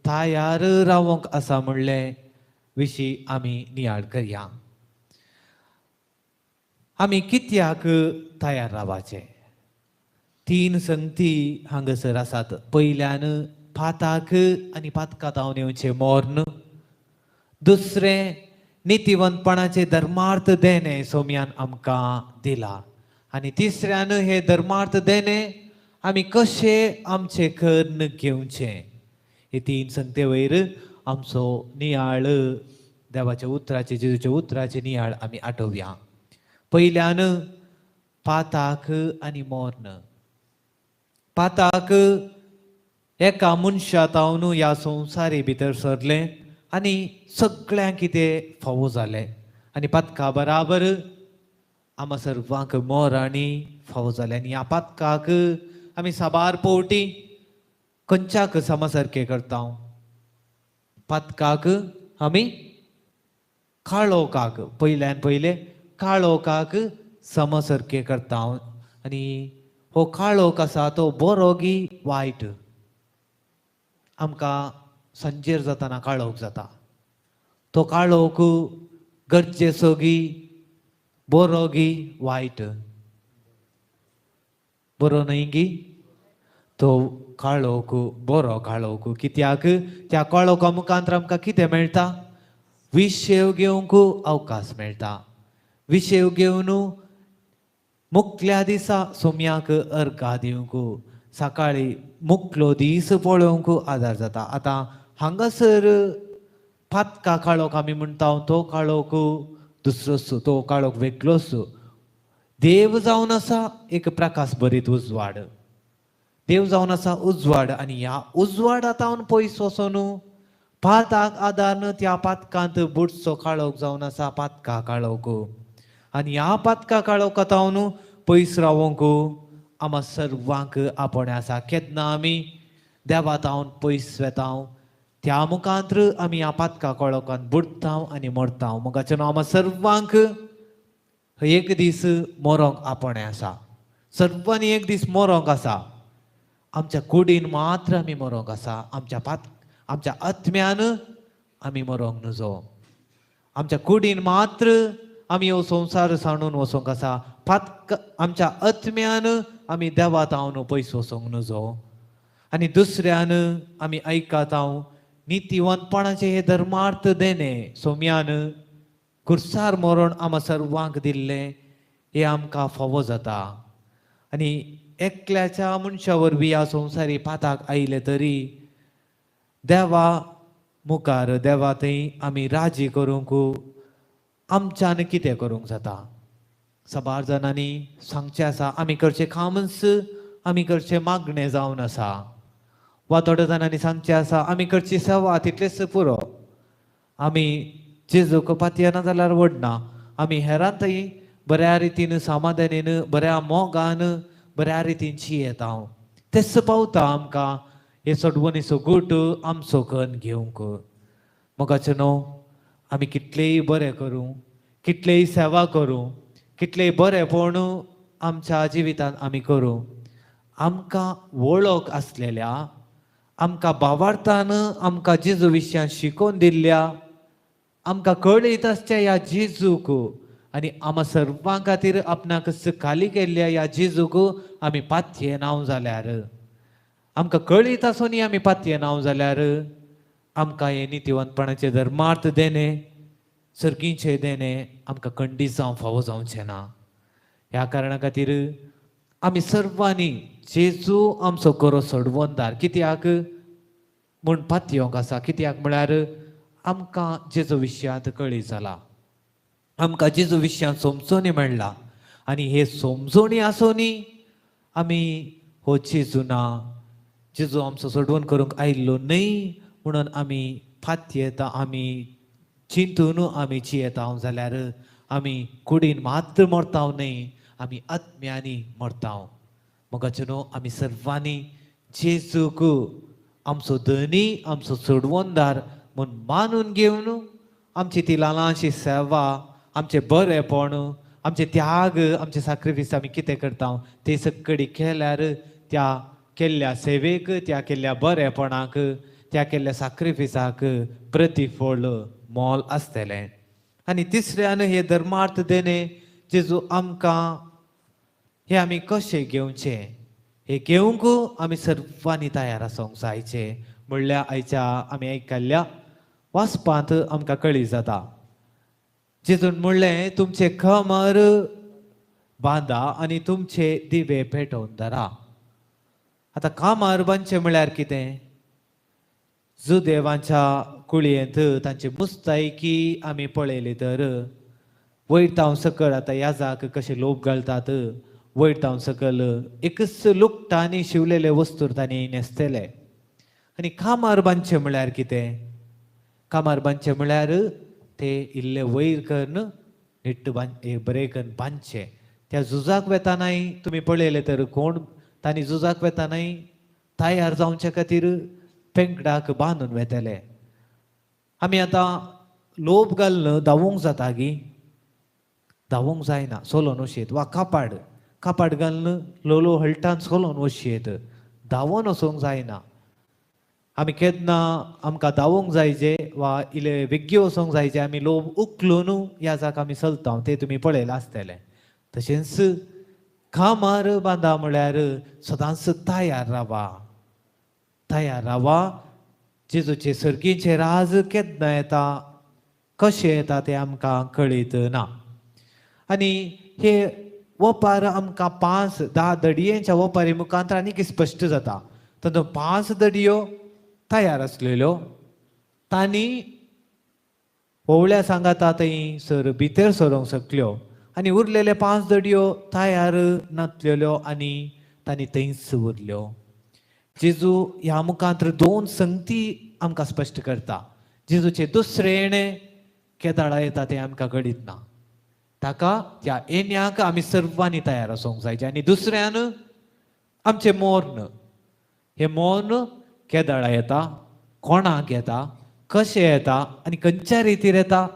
तयार रावंक आसा म्हणलें विशीं आमी नियाळ करया. आमी कित्याक तयार रावपाचें? तीन संगती हांगासर आसात. पयल्यान पाताक आनी पातका तावन येवचें मोर्न, दुसरें नितीवंतपणाचें धर्मार्थ देणें सोम्यान आमकां दिला, आनी तिसऱ्यान हे धर्मार्थ देणें आमी कशें आमचें कर्ण घेवचें. हे तीन संगते वयर आमचो नियाळ देवाच्या उतराचे जेजूच्या उतराचे नियाळ आमी आठोवया. पयल्यान पाताक आनी मोर्न. पाताक एका मनशा तावन ह्या संवसारी भितर सरलें आनी सगळ्यांक कितें फावो जालें आनी पातका बराबर आमा सर्वांक मोर आनी फावो जालें. आनी ह्या पातकाक आमी साबार पवटी खंयच्याक समा सारकें करता. पातकाक आमी काळोखाक पयल्यान पयले काळोखाक समा सारकें करता. आनी हो काळोख आसा तो बरो गी वायट? आमकां सांजेर जाताना काळोख जाता. तो काळोख गरजेचो गी बरो गी वायट? बरो न्हय गी तो काळोख, बरो काळोख. कित्याक त्या काळोखा मुखांत आमकां कितें मेळटा? विशेव घेवंक अवकाश मेळटा. विशेव घेवन मुकल्या दिसा सोम्याक अर्घा दिवंक सकाळी मुकलो दीस पळोवंक आदार जाता. आतां हांगासर पातका काळोख आमी म्हणटा तो काळोख दुसरोच, तो काळोख वेगळोच. देव जावन आसा एक प्रकाश बरीत उजवाड, देव जावन आसा उजवाड, आनी ह्या उजवाडा तावन पयस वचोन पाताक आदार त्या पातकांत बुडचो काळोख जावन आसा पातका काळोख. आनी ह्या पातका काळोखा तावन पयस रावोंक आमा सर्वांक आपोवणें आसा. केन्ना आमी देवा तावन पयस वेता त्या मुखांत आमी ह्या पातका काळोखांत बुडता आनी मरता. मुखाचें न्हू आमा सर्वांक एक दीस मरोंक आपोवणें आसा. सर्वांनी एक दीस मरोंक आसा. आमच्या कुडीन मात्र आमी मरोंक आसा, आमच्या आत्म्यान आमी मरोंक नुजो. आमच्या कुडीन मात्र आमी हो संवसार सांडून वचोंक आसा. पातक आमच्या आत्म्यान आमी देवा तावन पयस वचोंक नुजो. आनी दुसऱ्यान आमी आयकता नितीवंतपणाचें हे धर्मार्थ देणें सोम्यान कुर्सार मरण आमा सर्वांक दिल्लें हें आमकां फावो जाता. आनी एकल्याच्या मनशा वरवीं ह्या संवसारी पाताक आयले तरी देवा मुखार देवा थंय आमी राजी करूंक आमच्यान कितें करूंक जाता. साबार जाणांनी सांगचें आसा आमी करचें कामच आमी करचें मागणें जावन आसा, वा थोड्या जाणांनी सांगचें आसा आमी करची सेवा तितलेंच पुरो, आमी जेजूक पातयेना जाल्यार व्हडना, आमी हेरां थंय बऱ्या रितीन समाधानीन बऱ्या मोगान बऱ्या रितीन जियेता तेच पावता आमकां हे सडवणीचो गूट आमचो कन्न घेवंक. मोगाचें न्हू आमी कितलेंय बरें करूं, कितलेंय सेवा करूं, कितलेंय बरेंपण आमच्या जिवितांत आमी करूं, आमकां वळख आसलेल्या आमकां बावार्थान आमकां जेजू विशयान शिकोवन दिल्ल्या आमकां कळयत आसच्या ह्या जेजूक आनी आमा सर्वां खातीर आपणाक खाली केल्ल्या ह्या जेजूक आमी पातये नांव जाल्यार, आमकां कळयत आसूनय आमी पातये नांव जाल्यार आमकां हें नितिवंतपणाचें धर्मार्थ देणें, सर्गीचें देणें आमकां खंडीत जावं फावो जावचें ना. ह्या कारणा खातीर आमी सर्वांनी जेजू आमचो खरो सोडवणदार कित्याक म्हूण पातयेवंक आसा. कित्याक म्हळ्यार आमकां जेजू विशयांत कळी जाला, आमकां जेजू विशयांत समजोणी मेळ्ळा आनी हे समजोणी आसूनय आमी हो जेजू ना, जेजू आमचो सोडवण करूंक आयिल्लो न्हय म्हणून आमी पातयेता, आमी चिंतून आमी जियेता जाल्यार आमी कुडीन मात्र मरता न्हय, आमी आत्म्यांनी मरता. मोगाचे न्हू, आमी सर्वांनी जेजूक आमचो धनी, आमचो सोडवणदार म्हूण मानून घेवन आमची ती ल्हानशी सेवा, आमचें बरेपण, आमचे त्याग, आमचे साक्रिफीस आमी कितें करता ते सगळी केल्यार त्या केल्ल्या सेवेक, त्या केल्ल्या बरेपणाक, त्या केल्ल्या साक्रिफिसाक प्रतिफळ मोल आसतलें. आनी तिसऱ्यान हे धर्मार्थ देणें जेजू आमकां हे आमी कशें घेवचें, हे घेवंक आमी सर्वांनी तयार आसूंक जायचें म्हणल्यार आयच्या आमी आयकल्ल्या वाचपांत आमकां कळी जाता. जेजून म्हणलें तुमचें कमर बांदा आनी तुमचे दिवे पेटोवन धरा. आतां कामार बांदचें म्हळ्यार कितें? जुदेवांच्या कुळयेंत तांची मुस्तायकी आमी पळयली तर वयर तावन सकयल आतां याजाक कशे लोक घालतात, वयर तावन सकयल एकच लुकटांनी शिवलेले वस्तूर तांणी न्हेसतले. आनी कामार बांदचें म्हळ्यार कितें? कामार बांदचें म्हळ्यार ते इल्ले वयर करून निट्ट बरें करून बांदचें. त्या झुजाक वेतानाय तुमी पळयलें तर कोण तांणी झुजाक वेतानाय तयार जावचे खातीर पेंकडाक बांदून वेतले. आमी आतां लोब घालून धांवूंक जाता गी? धांवूंक जायना, सोलोन वशयेत वा कापाड कापाड घालून लोलो हळटान सोलोन वशयेत, धांवोन वचूंक जायना. आमी केन्ना आमकां धांवूंक जायचे वा इल्ले वेग्गी वचूंक जायचे आमी लोब उखलून ह्या जाका आमी चलता ते तुमी पळयलां आसतलें. तशेंच कामार बांदा म्हळ्यार सदांच तयार रावा, तयार रावा. जेजूचे सर्गीचे राज केन्ना येता, कशें येता तें आमकां कळीत ना. आनी हे वपार आमकां 5-10 दडयेंच्या वपारी मुखांत आनीक स्पश्ट जाता. तातूंत 5 दडयो तयार आसलेल्यो, तांणी होवळ्या सांगाता थंय सर भितर सरोंक शकल्यो आनी उरलेले 5 दडयो तयार नासलेल्यो आनी तांणी थंयच उरल्यो. जेजू ह्या मुखांत 2 संगती आमकां स्पश्ट करता. जेजूचे दुसरें येणें केदाळा येता तें आमकां कळीत ना, ताका त्या येण्याक आमी सर्वांनी तयार आसूंक जायचें. आनी दुसऱ्यान आमचें मोर्न, हें मोर्न केदाळा येता, कोणाक येता, कशें येता आनी खंयच्या रितीर येता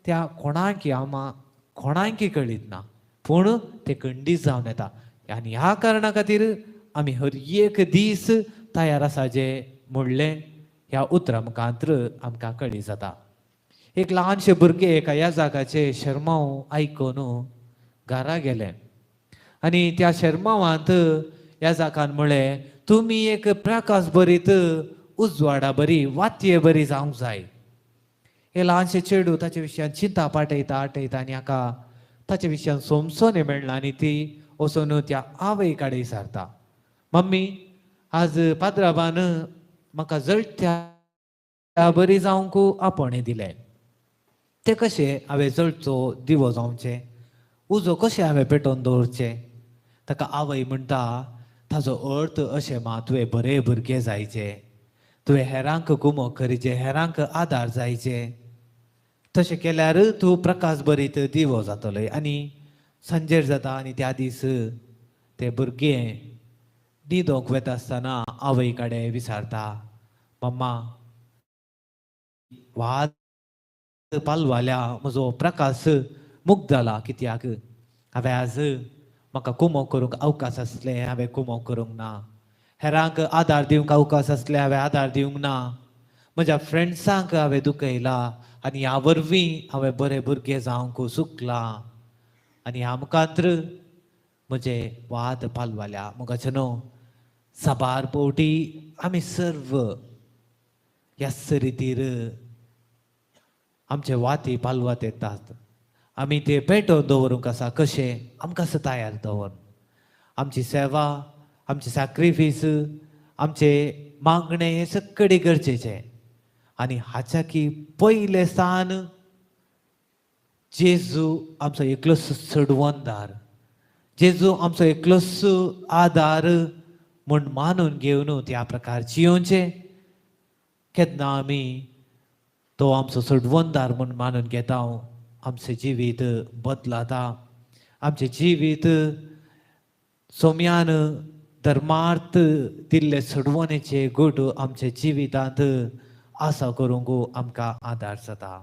त्या कोणाकी आमा कोणाकी कळीत ना, पूण तें खंडीत जावन येता. आनी ह्या कारणा खातीर आमी हर एक दीस तयार आसा जे म्हणलें ह्या उतरां मुखांत आमकां कळी जाता. एक ल्हानशें भुरगें एका ह्या जागाचें शेर्मांव आयकून घरा गेलें आनी त्या शेर्मांवांत ह्या जागान म्हणलें तुमी एक प्रकाश बरीत उजवाडा बरी वातये बरी जावंक जाय. हे ल्हानशें चेडूं ताचे विशयान चिंता पाटयता आटयता आनी हाका ताचे विशयान सोमसोने मेळना आनी ती वचून त्या आवय कडेन विचारता, मम्मी आज पाद्राबान म्हाका जळत्या बरी जावंक आपोवणें दिलें, तें कशें हांवें जळचो दिवो जावचें, उजो कशें हांवें पेटोवन दवरचें? ताका आवय म्हणटा ताजो अर्थ अशें मा तुवें बरें भुरगें जायचें, तुवें हेरांक कुमक करीचें, हेरांक आदार जायचें, तशें केल्यार तूं प्रकाश बरीत दिवो जातलो. आनी सांजेर जाता आनी त्या दीस ते भुरगें न्हिदोंक वता आसतना आवय कडेन विचारता, मम्मा वाद पालवाल्या म्हजो प्रकाश मुक्त जाला कित्याक हांवें आज म्हाका कुमोक करूंक अवकाश आसलें, हांवें कुमोक करूंक ना, हेरांक आदार दिवंक अवकाश आसले हांवें आदार दिवंक ना, म्हज्या फ्रेंड्सांक हांवें दुखयला आनी ह्या वरवीं हांवें बरें भुरगें जावंक चुकलां आनी ह्या मुखांत्र म्हजे वाद पालवाल्या. मुखाचे न्हू साबार पवटी आमी सर्व ह्याच रितीर आमचे वाती पालवत येतात. आमी ते पेटोवन दवरूंक आसा कशें आमकां तयार दवर आमची सेवा, आमचे सॅक्रिफीस, आमचे मागणें हें सगळें गरजेचें. आनी हाच्या की पयलें स्थान जेजू आमचो एकलोच चडवणदार, जेजू आमचो एकलोच आदार म्हूण मानून घेवन त्या प्रकार जियोवचें. केन्ना आमी तो आमचो चडवणदार म्हूण मानून घेता आमचें जिवीत बदलता, आमचें जिवीत सोम्यान धर्मार्थ दिल्ले सोडवणेचे गूट आमच्या जिवितांत आसा करूंक आमकां आदार जाता.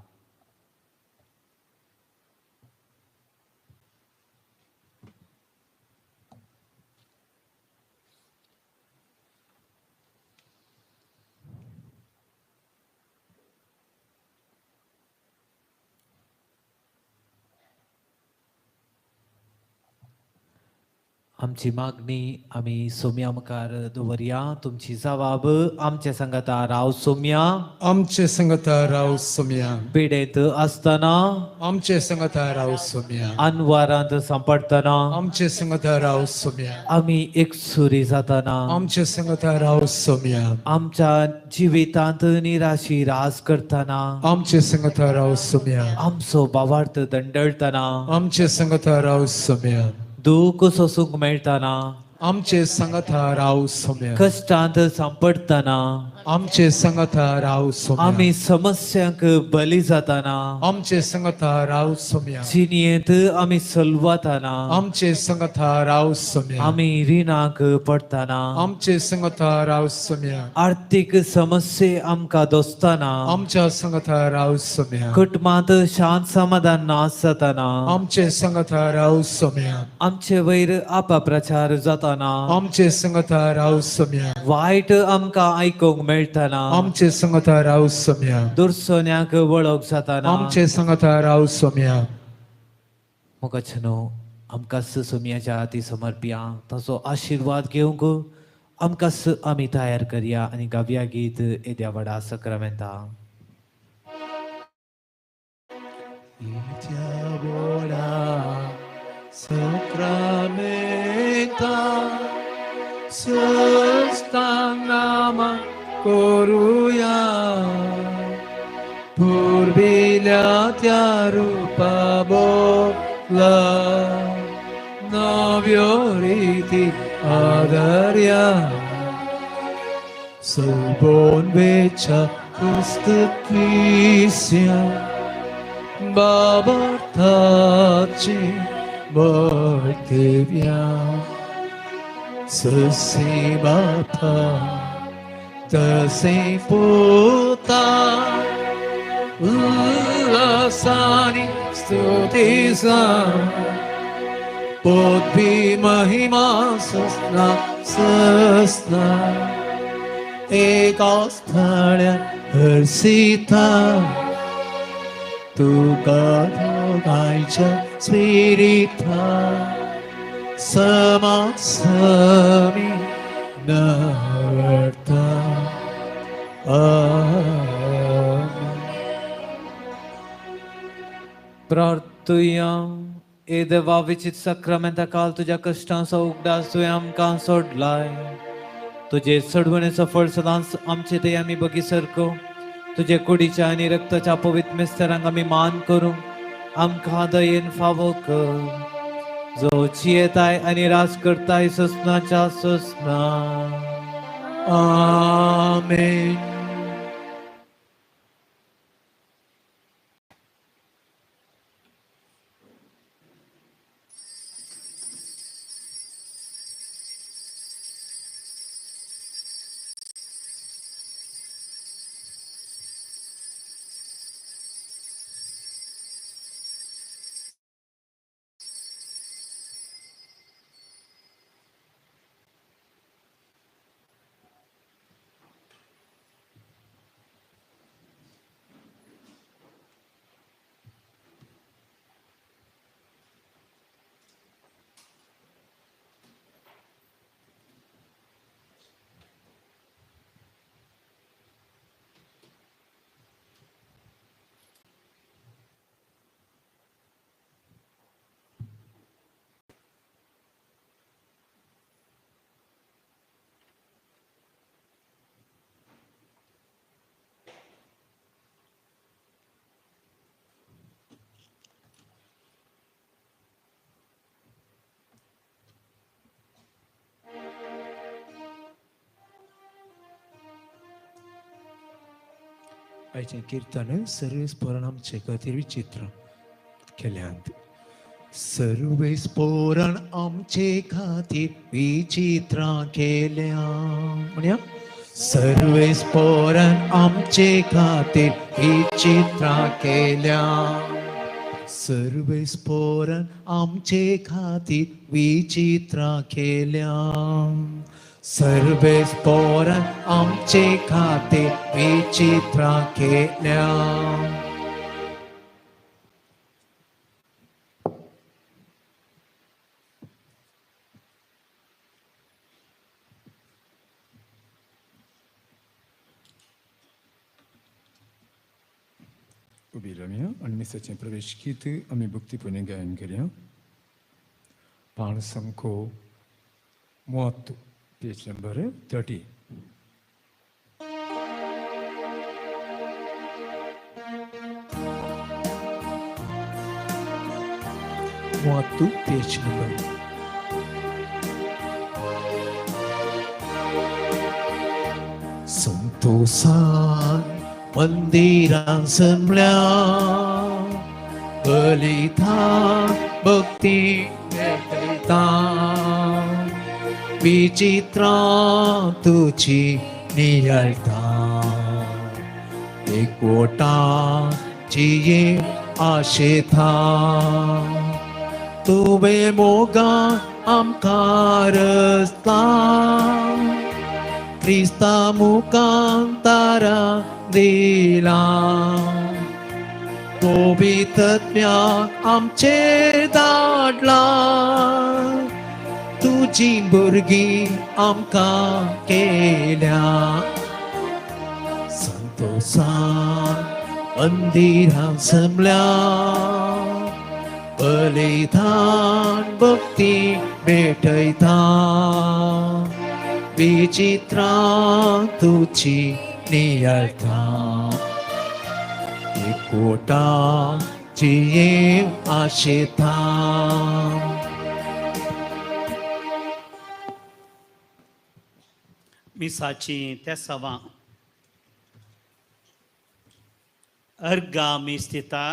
आमची मागणी आमी सोम्या मुखार दवरया. तुमची जवाब आमचे संगता राव सोम्या, आमचे संगता राव सोम्या, पिडेंत आसतना आमचे संगता राव सोम्या, अनवारांत सांपडटना आमचे संगता राव सोम्या, आमी एकसुरी जातना आमचे संगता राव सोम्या, आमच्या जिवितांत निराशी रास करतना आमचे संगता राव सोम्या, आमचो बावार्थ दंडळतना आमचे संगता राव सोम्या, दूख सोसूंक मेळटना आमचे संगता राव सोम्या, कश्टांत सांपडटना आमचे संगता राव सोम्या, आमी समस्यांक बली जातना आमचे संगता राव सोम्या, जिणेंत आमी सलवतना आमचे संगता राव सोम्या, आमी रिणाक पडटना आमचे संगता राव सोम्या, आर्थीक समस्ये आमकां दोसतना आमच्या संगता राव सोम्या, कुटुंबांत शांत समाधान नास जातना आमचे संगता राव सोम्या, आमचे वयर अपप्रचार जातना आमचे संगता राव सोम्या, वायट आमकां आयकूंक मेळटना आमचे संगता राव सोम्या, दुर्सोन्याक वळख जातना आमचे संगता राव सोम्या. मुखाचे न्हू आमकां सोम्याच्या हाती समर्पया, ताचो आशिर्वाद घेवंक आमकां आमी तयार करया आनी गावया गीत येद्या व्हडा सक्रामेंता. Sacramenta sustanama koruya पूर्विल्या त्या रूपा बोला नव्यो रीती आदर्या सल्बोन वेच्या कुस्तक्लीस्या बाबार्थाची बळतेव्या ससे बापा तसे पुता उल्लासानी स्तुतीसा पोतवी महिमा सस्ना सस्ना एका स्थळ्या हर्षिता तुका दोगांयच्या स्पिरिता समासमी नवर्ता. आमेन. प्रार्थुया. ए देवा विचित सक्रामेंता काल तुज्या कश्टांचो उगडास तुवें आमकां सोडलाय. तुजे सोडवणेचो फळ सदांच आमचे ते आमी बगी सरको. तुजे कुडीच्या आनी रक्ताच्या पवित्र मिस्तरांक आमी मान करूंक आमकां दयेन फावो कर, जो जियेताय आनी राज करताय सोसनाच्या सोसना. आमेन. आयचें किर्तन सर्वेस्पोरान आमचे खातीर विचित्र केल्यांत. सर्वेस्पोरान आमचे खातीर विचित्रां केल्या. म्हणया, सर्वेस्पोरान आमचे खातीर विचित्रां केल्या. सर्वेस्पोरान आमचे खातीर विचित्रां केल्या. सर्वेस्पोरान आमचे खातीर विचित्रां केल्या. उबी रावया आनी मिसाचें प्रवेश गीत आमी भक्तीपणी गायन करया. पाण सामको 30, पेज नंबर 30. 30 page number. संतोषान मंदिरां जमल्या, बलिता भक्ती भेटयता, विचित्रां तुजी नियाळटा, एकवटाची आशेता, तुवें मोगान आमकां रचला, क्रिस्ता मुखान तारा दिला, पवित्रत्म्याक आमचेर धाडला, तुजी भुरगीं आमकां केल्या. संतोषान मंदिरां जमल्या, बलिदान भक्ती भेटयता, विचित्रां तुजी नियाळटा, एकवटाची आशेता. मिसाची तेसावां अर्गा मिस्थिता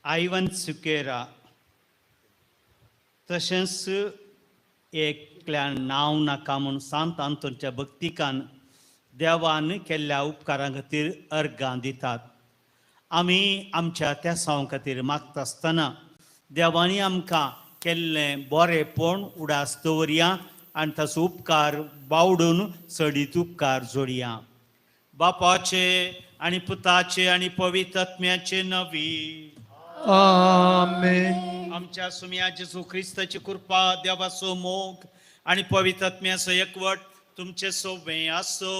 आयवन सुकेरा तशेंच एकल्या नांव नाका म्हूण सांत आंतोनच्या भक्तिकान देवान केल्ल्या उपकारां खातीर अर्गां दितात. आमी आमच्या तेसांव खातीर मागता आसतना देवांनी आमकां केल्लें बरेंपण उडास दवरया आनी ताचो उपकार बावडून चडीत उपकार जोडया. बापाचे आनी पुताचे आनी पवित्र आत्म्याचे नवी आमेन. आमच्या सुम्या जेजू क्रिस्ताची कृपा, देवाचो मोग आनी पवित्र आत्म्याचो एकवट तुमचे सोबें आसो.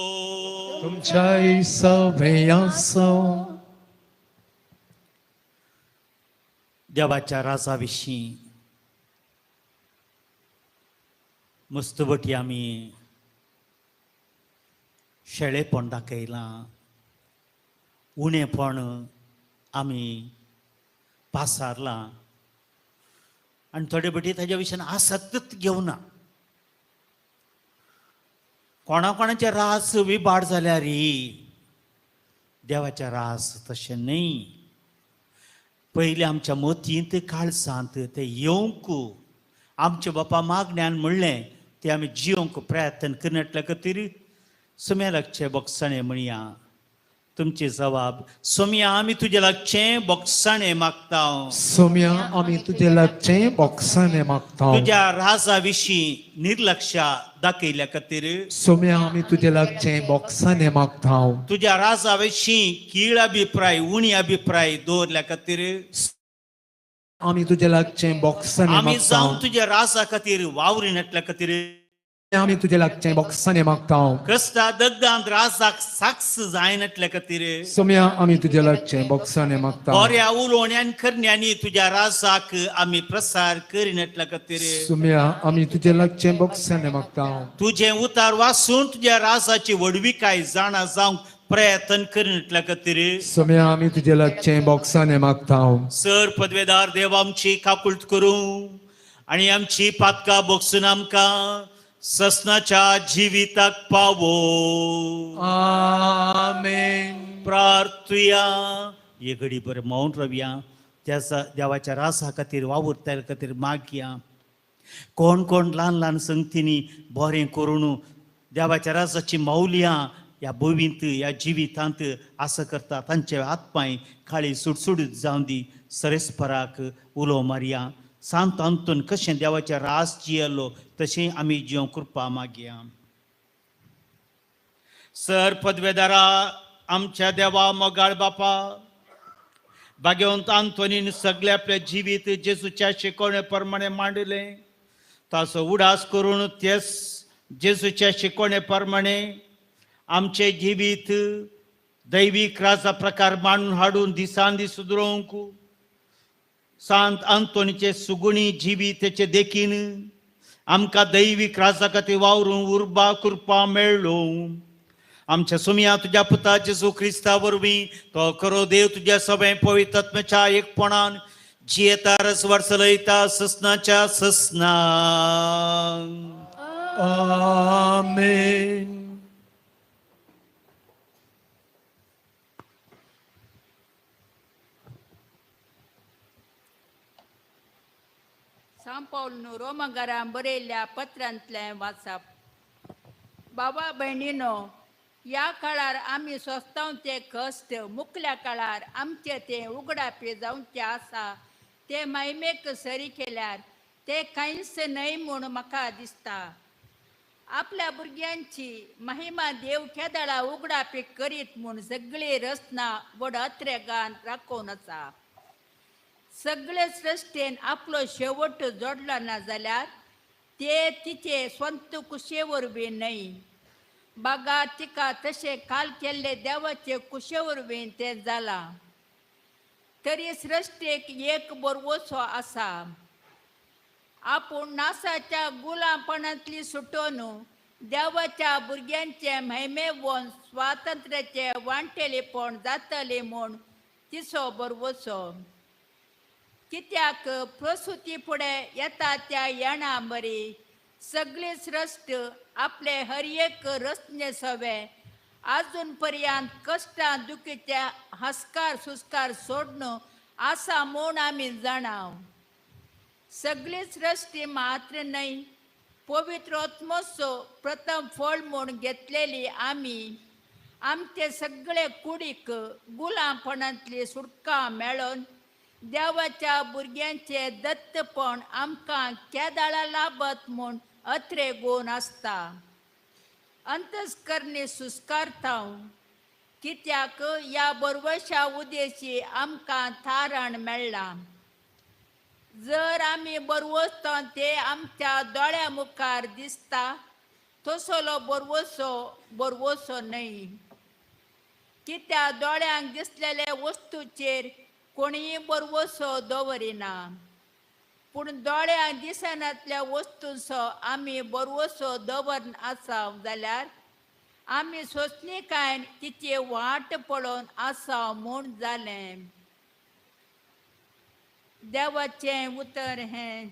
तुमच्याय सवे आसो. देवाच्या राजा विशीं मस्तबटी आमी शेळेपण दाखयलां, उणेपण आमी पासारलां आनी थोडे बटी ताज्या विशयान आसक्तच घेवना. कोणा कोणाचे रास विबाड जाल्यार देवाचे रास तशें न्हय. पयलीं आमच्या मतींत काळसांत ते येवंक आमच्या बापा मागण्यान म्हणलें तें आमी जियोंक प्रयत्न करनाटल्या खातीर सुम्या लागचें बोगसाणें म्हणया. तुमची जबाब सोम्या आमी तुजे लागचें बोगसाणें मागता. सोम्या आमी तुजे लागचें बोगसाणें मागता. तुज्या राजा विशीं निर्लक्षा दाखयल्या खातीर सोम्या आमी तुजे लागचें बोगसाणें मागता. तुज्या राजा विशीं कीळ अभिप्राय उणी अभिप्राय दवरल्या खातीर आमी तुजे लागचें बोगसाणें आमी मागता. जावन तुज्या राजा खातीर वावरी नाटल्या खातीर आमी तुजे लागचें बोगसाणें मागता. कश्टा दग्दांत राजाक साक्ष जायनाटल्या खातीर सोम्या आमी तुजे लागचें बोगसाणें मागता. बऱ्या उलोवण्यान करण्यांनी तुज्या राजाक आमी प्रसार करिनाटल्या खातीर सोम्या आमी तुजे लागचें बोगसाणें मागता. तुजें उतार वाचून तुज्या राजाची व्हडविकाय जाणा जावंक प्रयत्न करिनाटल्या खातीर सोम्या आमी तुजे लागचें बोगसाणें मागता. सर पदवेदार देव आमची काकुळट करूं आनी आमची पातकां बोगसून आमकां ससनाच्या जिविताक पावो. आमेन. प्रार्थुया. हे घडी बरें मौन रावया, त्याचा देवाच्या रासा खातीर वावुरता खातीर मागया. कोण कोण ल्हान ल्हान संगतींनी बरें करून देवाच्या राजाची मौल्यां ह्या भोवींत ह्या जिवितांत आसा करता तांचे हातपांय काळी सुडसुडीत जावन दी. सरेस्पराक उलो मारया. सांत अंतून कशें देवाचें रास जियेलो तशें आमी जियों कृपा मागया. सर पदवेदारा आमच्या देवा मोगाळ बापा, भाग्यवंत आंतोनीन सगळे आपलें जिवीत जेजूच्या शिकवणे प्रमाणे मांडलें. ताचो उडास करून तेच जेजूच्या शिकवणे प्रमाणे आमचें जिवीत दैवीक राजा प्रकार मांडून हाडून दिसान दीस सुदरोवंक सांत आंतोनीचे सुगुणी जिविताचे देखीन आमकां दैवीक राजा खातीर वावरून उर्बा कृपा मेळ्ळो. आमच्या सुमया तुज्या पुता जेजू क्रिस्ता वरवीं तो खरो देव तुज्या सगळें पवित्र एकपणान जियेता रसवर चलयता ससनाच्या ससना. आमेन. सांव पावलू रोमगारां बरयल्ल्या पत्रांतलें वाचप. बाबा भयणीनो, ह्या काळार आमी सोस्तांवचे कश्ट मुखल्या काळार आमचे ते उगडापी जावचे आसा ते मायमेक सरी केल्यार ते कांयच न्हय म्हूण म्हाका दिसता. आपल्या भुरग्यांची महिमा देव केदळा उगडापी करीत म्हूण सगळी रचना व्हड अत्रेगान राखोवन आसा. सगळे सृश्टेन आपलो शेवट जोडलो ना जाल्यार ते तिचे स्वंत कुशे वरवीं न्हय, बागा तिका तशें काल केल्ले देवाचे कुशे वरवीं तें जालां. तरी सृश्टेक एक बरवसो आसा. आपूण नासाच्या गुलामपणांतली सुटोवन देवाच्या भुरग्यांचे महिमेवन स्वातंत्र्याचे वांटेलेपण जातलें म्हूण तिचो बरवसो. कित्याक प्रसुती फुडें येता त्या येणा बरी सगळी सृश्ट आपले हर एक रचने सवे आजून पर्यंत कश्टां दुखीचे हस्कार सुस्कार सोडून आसा म्हूण आमी जाणाव. सगळी सृश्टी मात्र न्हय, पवित्र आत्मोचो प्रथम फळ म्हूण घेतलेली आमी आमचे सगळे कुडीक गुलामपणांतली सुटका मेळोवन देवाच्या भुरग्यांचे दत्तपण आमकां केदाळा लाभत म्हूण अत्रे गुण आसता. अंतस्करणी सुस्कारता कित्याक ह्या बरवशा उदेशी आमकां थारण मेळ्ळां. जर आमी बरवसता ते आमच्या दोळ्या मुखार दिसता तसलो बरवसो बरवसो न्हय. कित्याक दोळ्यांक दिसलेले वस्तूचेर कोणीय बरवसो दवरिना, पूण दोळ्यांक दिसनातल्या वस्तूंचो आमी बरवसो दवर आसा जाल्यार आमी सोंसणीकायन तिची वाट पळोवन आसा म्हूण जालें. देवाचें उतर हें.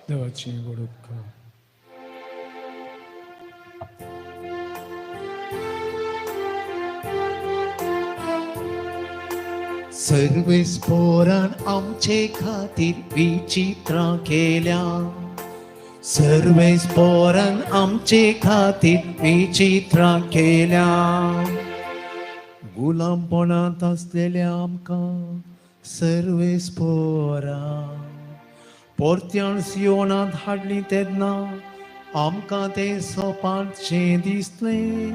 देवाचें व्हड उपकार. सर्वेस्पोरान आमचे खातीर विचित्रां केल्या. सर्वेस्पोरान आमचे खातीर विचित्रां केल्या. गुलामपणांत आसलेल्या आमकां सर्वेस्पोरान परत्यान सियोनांत हाडली तेन्ना आमकां तें सोपांचें दिसलें.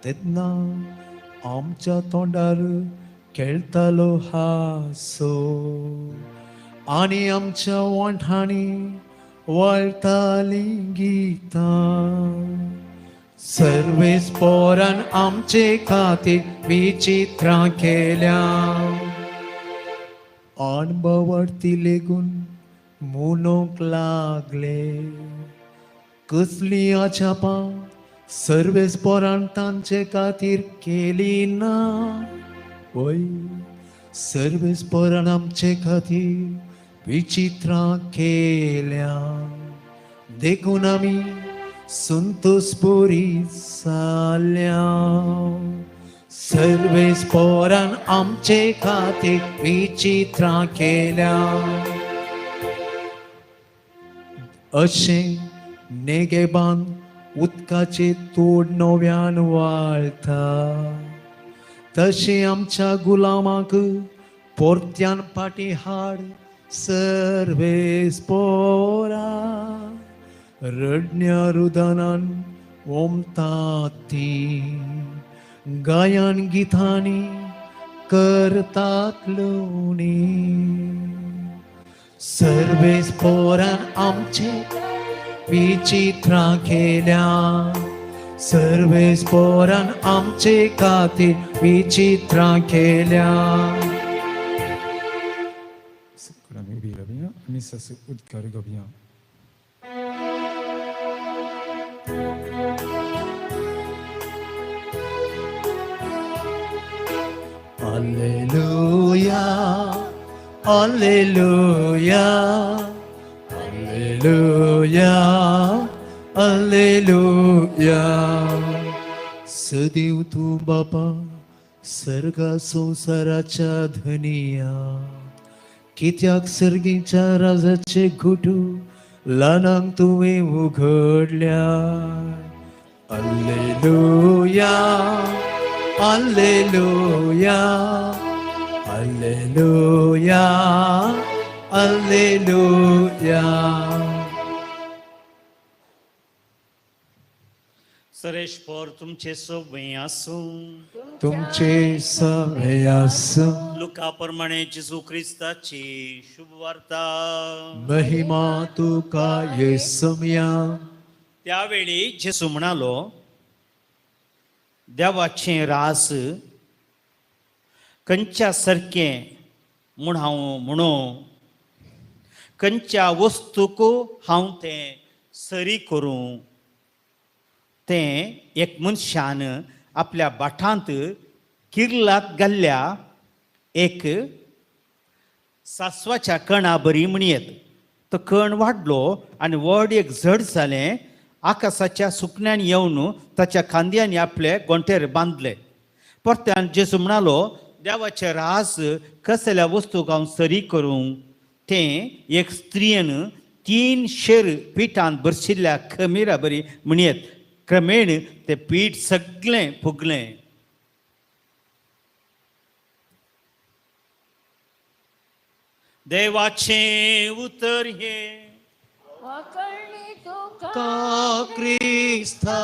तेन्ना आमच्या तोंडार खेळटालो हांसो आनी आमच्या ओंठांनी वळटालीं गितां. सर्वेस्पोरान आमचे खातीर विचित्रां केल्या. अणभवर्ती लेगून म्हणूंक लागले कसलीं अजापां सर्वेस्पोरान तांचे खातीर केली ना. वय सर्वेस्पोरान आमचे खातीर विचित्रां केल्या देखून आमी संतोष बरी जाल्या. सर्वेस पोरान आमचे खातीर विचित्रां केल्या. अशें नेगेबान उदकाचे तोड नव्यान वाळटा तशें आमच्या गुलामाक परत्यान फाटीं हाड. सर्वेस पोरा रडण्या रुदनान ओमता ती गायन गितांनी करतात लोणी. सर्वेस पोरान आमचे विचित्रां केल्या. सर्वेस पोरान आमचे खातीर विचित्रां केल्या. आमी उबी रावया, मिसाचो उद्गार घेवया. Alleluia, Alleluia, Alleluia, Alleluia. सदैव तूं बापा सर्गा संवसाराच्या धनिया, कित्याक सर्गीच्या राजाचे घुटू ल्हानांक तुवें उघडल्या. Alleluia, Alleluia, Alleluia, Alleluia. सरेश्वर तुमचे सवे आसूं. तुमचे सवे आसूं. लुका प्रमाणे जेजू क्रिस्ताची शुभवार्ता. महिमा तुका येसमया. त्यावेळी जेजू म्हणालो, देवाचें रास खंयच्या सारकें म्हूण हांव म्हणू, खंयच्या वस्तूक हांव तें सरी करूं? तें एक मनशान आपल्या भाटांत किर्लात घाल्ल्या एक सासवाच्या कणा बरी म्हणयेत. तो कण वाडलो आनी व्हड एक झड जालें. आकाशाच्या सुकण्यान येवन ताच्या खांद्यांनी आपले गोंटेर बांदले. परत्यान जेजू म्हणालो, देवाचे रास कसल्या वस्तूक हांव सरी करूं? तें एक स्त्रियेन 3 शेर पिठान भरशिल्ल्या खमिरा बरी म्हणयेत. क्रमेण तें पीठ सगळें फुगलें. देवाचें उतर हें. वाकळणी तुका का क्रिस्ता.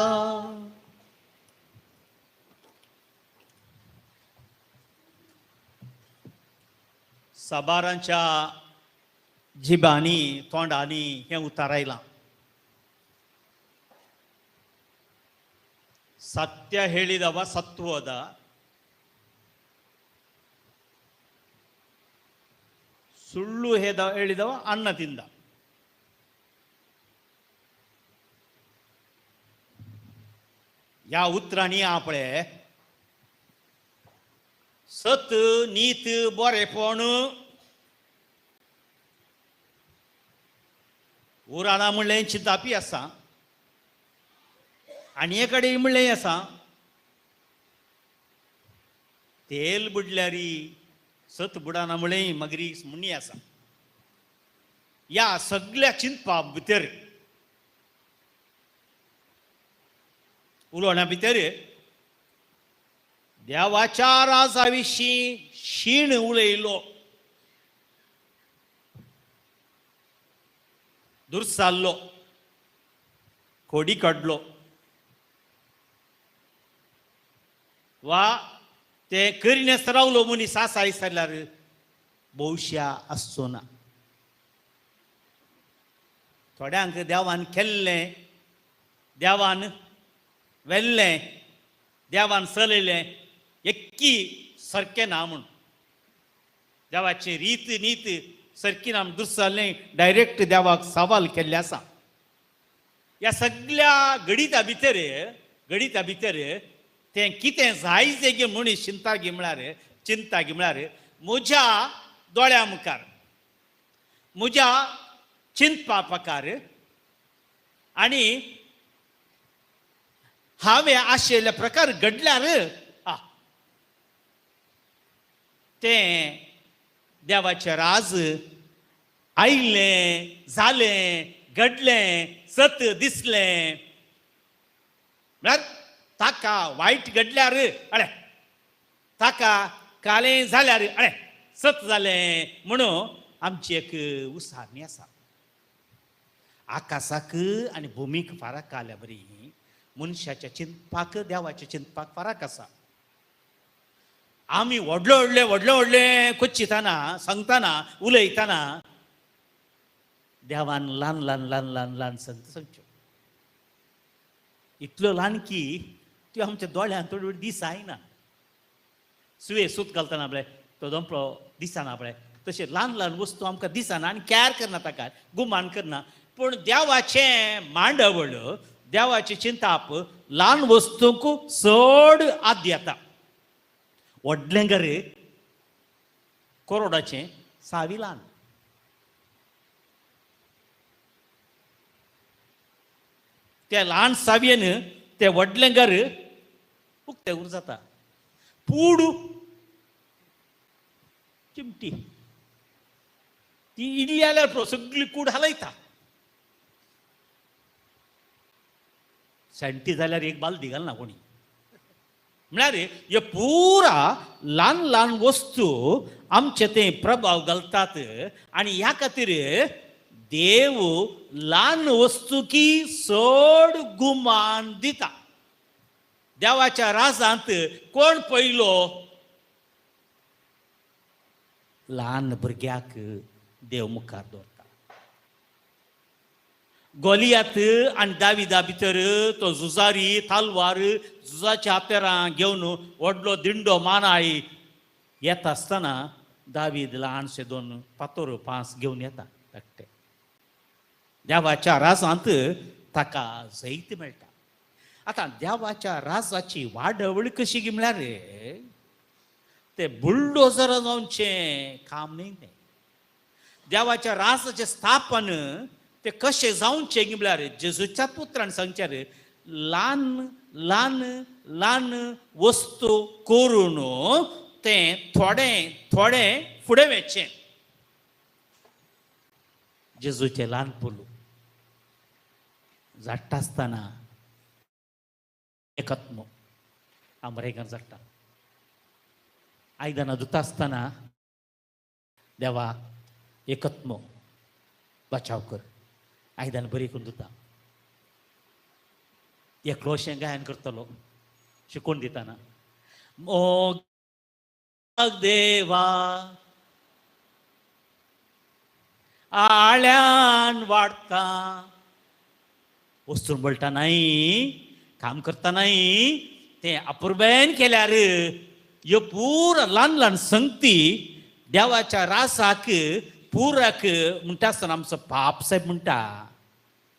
साबारांच्या जिबांनी तोंडांनी हें उतर आयलां. ಸತ್ಯ ಹೇಳಿದವ ಸತ್ವದ, ಸುಳ್ಳು ಹೇಳಿದವ ಅನ್ನ ತಿಂದ. ह्या उतरांनी आपले सत नीत बरेपण उराणा म्हणलें चिंतापी आसा आनी हे कडेन म्हणलें आसा तेल बुडल्यारी सत बुडाना म्हणलें मागीर म्हणणी आसा. ह्या सगळ्या चिंतपा भितर उलोवण्या भितर देवाच्या राजा विशीं शीण उलयलो, दुर्साल्लो, कोडी काडलो वा ते करिनासतना रावलो मनीस आसा जाल्यार भोवश्या आसचो ना. थोड्यांक देवान केल्लें, देवान वेल्लें, देवान चलयलें एक्की सारकें ना म्हूण देवाची रीत नीत सारकी ना म्हूण दुसरें डायरेक्ट देवाक सवाल केल्लें आसा. ह्या सगळ्या घडिता भितर तें कितें जाय गे मनीस चिंता गी म्हळ्यार म्हज्या दोळ्या मुखार म्हज्या चिंतपा प्रकार आनी हांवें आशिल्ले प्रकार घडल्यार आ तें देवाचें राज आयलें, जालें, घडलें, सत दिसलें. म्हळ्यार ताका वायट घडल्यार अळे, ताका कालें जाल्यार अळे सत जालें म्हणून आमची एक उसारणी आसा. आकाशाक आनी भुमीक फारक आल्या बरी मनशाच्या चिंतपाक देवाच्या चिंतपाक फारक आसा. आमी व्हडले व्हडले व्हडले व्हडले कोचिताना, सांगतना, उलयतना देवान ल्हान ल्हान ल्हान ल्हान ल्हान संत सांगच्यो. इतल्यो ल्हान की त्यो आमच्या दोळ्यान थोडी वेळ दिसायना. सुये सूत घालतना पळय तो दोंपलो दिसना पळय, तशें ल्हान ल्हान वस्तू आमकां दिसना आनी कॅर करना, ताका गुमान करना. पूण देवाचें मांडवळ, देवाचें चिंताप ल्हान वस्तूंक चड आद्य येता. व्हडलें घर करोडाचें, सावी ल्हान. त्या ल्हान सावयेन तें व्हडलें घर उक्तें उर जाता. पूड चिमटी ती इल्ली जाल्यार पुरो सगळी कूड हालयता. शेंटी जाल्यार एक बालदी घालना कोणी. म्हळ्यार हे पुरा ल्हान ल्हान वस्तू आमचे ते प्रभाव घालतात आनी ह्या खातीर देव ल्हान वस्तू की चड गुमान दिता. देवाच्या राजांत कोण पयलो? ल्हान भुरग्याक देव मुखार दवरता. गोलियात आनी दाविदा भितर तो झुजारी तालवार झुजाच्या हत्यारां घेवन व्हडलो दिंडो मानाय येता आसतना दावीद ल्हानशे दोन फातोर पांस घेवन येता धाकटे. देवाच्या राजांत ताका जैत मेळटा. आतां देवाच्या राजाची वाडवळ कशी गी म्हळ्यार ते बुलडोजर जावचें काम न्ही तें. देवाच्या राजाचें स्थापन ते कशें जावचें गी म्हळ्यार जेजूच्या पुत्रान सांगचें ल्हान ल्हान ल्हान वस्तू करून तें थोडें थोडें फुडें वचचें. जेजूचें ल्हान पोलू झाडटा आसतना एकत्म आमरेगान झाडटा. आयदनां धुता आसतना देवा एकत्म बचाव कर, आयदन बरी करून धुता. एकलोशें गायन करतलो शिकोवन दिताना मोग देवा आळ्यान वाडटा. वस्तून बळटा नाही, काम करता नाही, तें अपुरबेन केल्यार ह्यो पुरा ल्हान ल्हान संगती देवाच्या रासाक पुराक म्हणटा आसतना आमचो पाप साहेब म्हणटा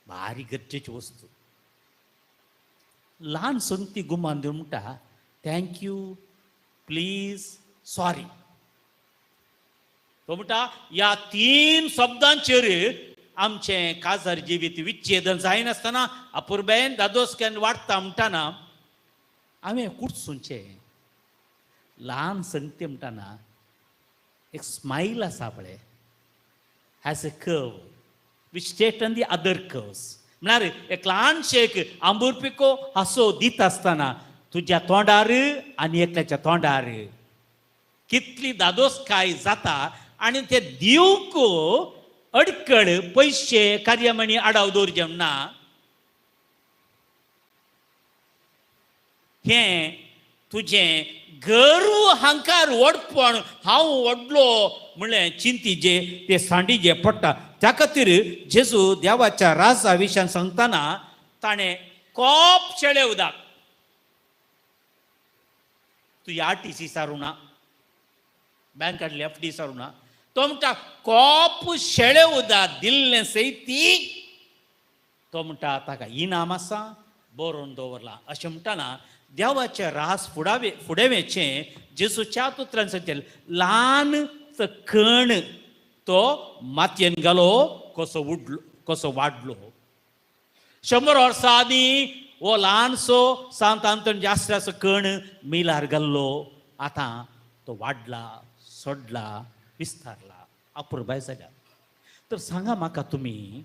भारी गरजेची वस्तू. ल्हान संगती गुमान दिवन म्हणटा thank you, please, sorry. तो म्हणटा ह्या तीन शब्दांचेर आमचें काजार जिवीत विच्छेदन जायनासतना अपुरबेन दादोसक्यान वाडटा म्हणटाना हांवें कुटसूनचें ल्हान संगती म्हणटाना एक स्मायल आसा पळय, has a curve which straighten the other curves. म्हळ्यार एक ल्हानशें एक आंबुरपिको हांसो दिता आसतना तुज्या तोंडार आनी एकल्याच्या तोंडार कितली दादोसकाय जाता आनी ते दिवंक अडकळ पयशे कार्यामणी आडाव दवरचें ना. हें तुजें गर्व हंकार व्हडपण हांव व्हडलो म्हणलें चिंतीजे ते सांडीजे पडटा. त्या खातीर जेजू देवाच्या राजा विशयान सांगतना ताणें कोप शेळे उदक तुजी आरटीसी सारूं ना, बँकांतली एफ डी सारूं ना, तो म्हणटा कोप शेळे उदक दिल्लें सयती तो म्हणटा ताका इनाम आसा बरोवन दवरला. अशें म्हणटाना देवाचें रास फुडावे फुडें वचचें जेजूच्या उतरान सांगचें ल्हान कण तो मातयेन घालो कसो उडलो कसो वाडलो. 100 वर्सां आदीं हो ल्हानसो सांत आंतोन जास्त्राचो कण मिलार घाल्लो, आतां तो वाडला सोडला विस्तारला अपुरबाय जाल्या. तर सांगा म्हाका तुमी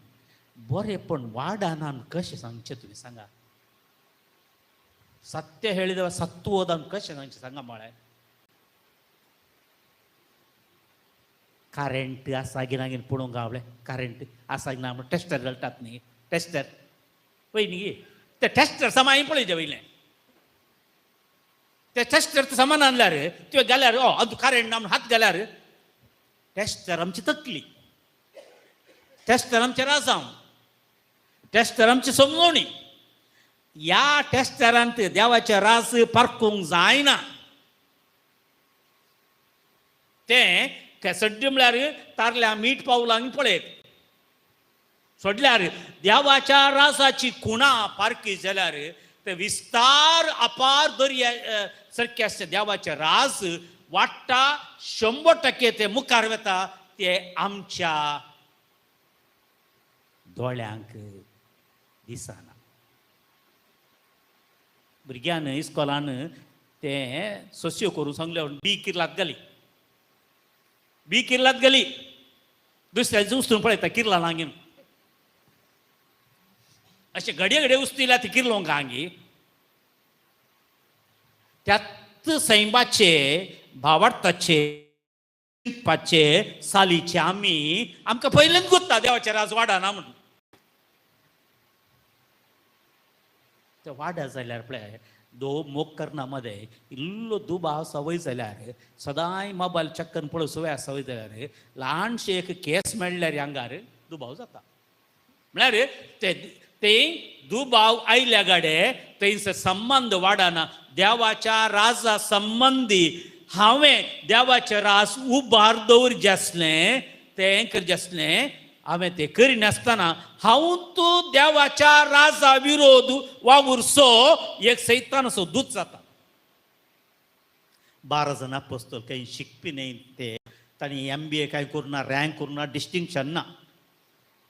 बरेपण वाडाना कशें सांगचें तुमी सांगा. सत्य ಹೇಳಿದವ ಸತ್ತು ಹೋದ कशें सांगचें सांगा म्हळ्यार करेंट आसा गिना पळोवंक गावलें करेंट आसा गिना म्हण टेस्टर घालतात न्ही टेस्टर पळय न्ही ते टेस्टर समा हांवें पळयचे वयलें ते टेस्टर सामान आणल्यार तुवें घाल्यार ओ आतां करेंट ना म्हण हात घाल्यार टेस्टर आमची तकली टेस्टर आमचें राजांव टेस्टर आमची समजवणी. ह्या टेस्टरांत देवाचें राज पारकूंक जायना. तें सड्डी म्हळ्यार तारल्या मीठ पावलां पळयत सोडल्यार देवाच्या राजाची खुणा पारखी जाल्यार ते विस्तार अपार दर्या सारके आसता देवाचे राज वाडटा 100% ते मुखार वता ते आमच्या दोळ्यांक दिसना. भुरग्यान इस्कोलान तें सोस्यो करून सांगले बी किर्लात घाली बी किर्लात घाली दुसऱ्याचे उस्तून पळयता किर्ला हांगीन अशें घडये घडये उस्तिल्या ती किर्लोंक हांगी. त्याच सैमाचे भावार्थाचे चिंतपाचे सालीचे आमी आमकां पयलेंच गुत्ता देवाचे राज वाडना म्हणून. ते वाडा जाल्यार पळय दो मोग करना मदें इल्लो दुबाव संवय जाल्यार सदांय मोबायल चक्कन पळोवंक संवय संवय जाल्यार ल्हानशें एक केस मेळ्ळ्यार आंगार दुबाव जाता. म्हळ्यार ते ते दुबाव आयल्या गाडे थंयसर संबंद वाडना. देवाच्या राजा संबंदी हांवें देवाचे राज उबार दवरचें आसलें तें करचें आसलें हांवें तें करिनासतना हांव तूं देवाच्या राजा विरोध वावुरसो एक सैतानाचो दूत जाता. 12 जाणां आपोस्तोल काही शिकपी न्हय ते तांणी MBA कांय करूं ना रँक करूं ना डिस्टिंक्शन ना.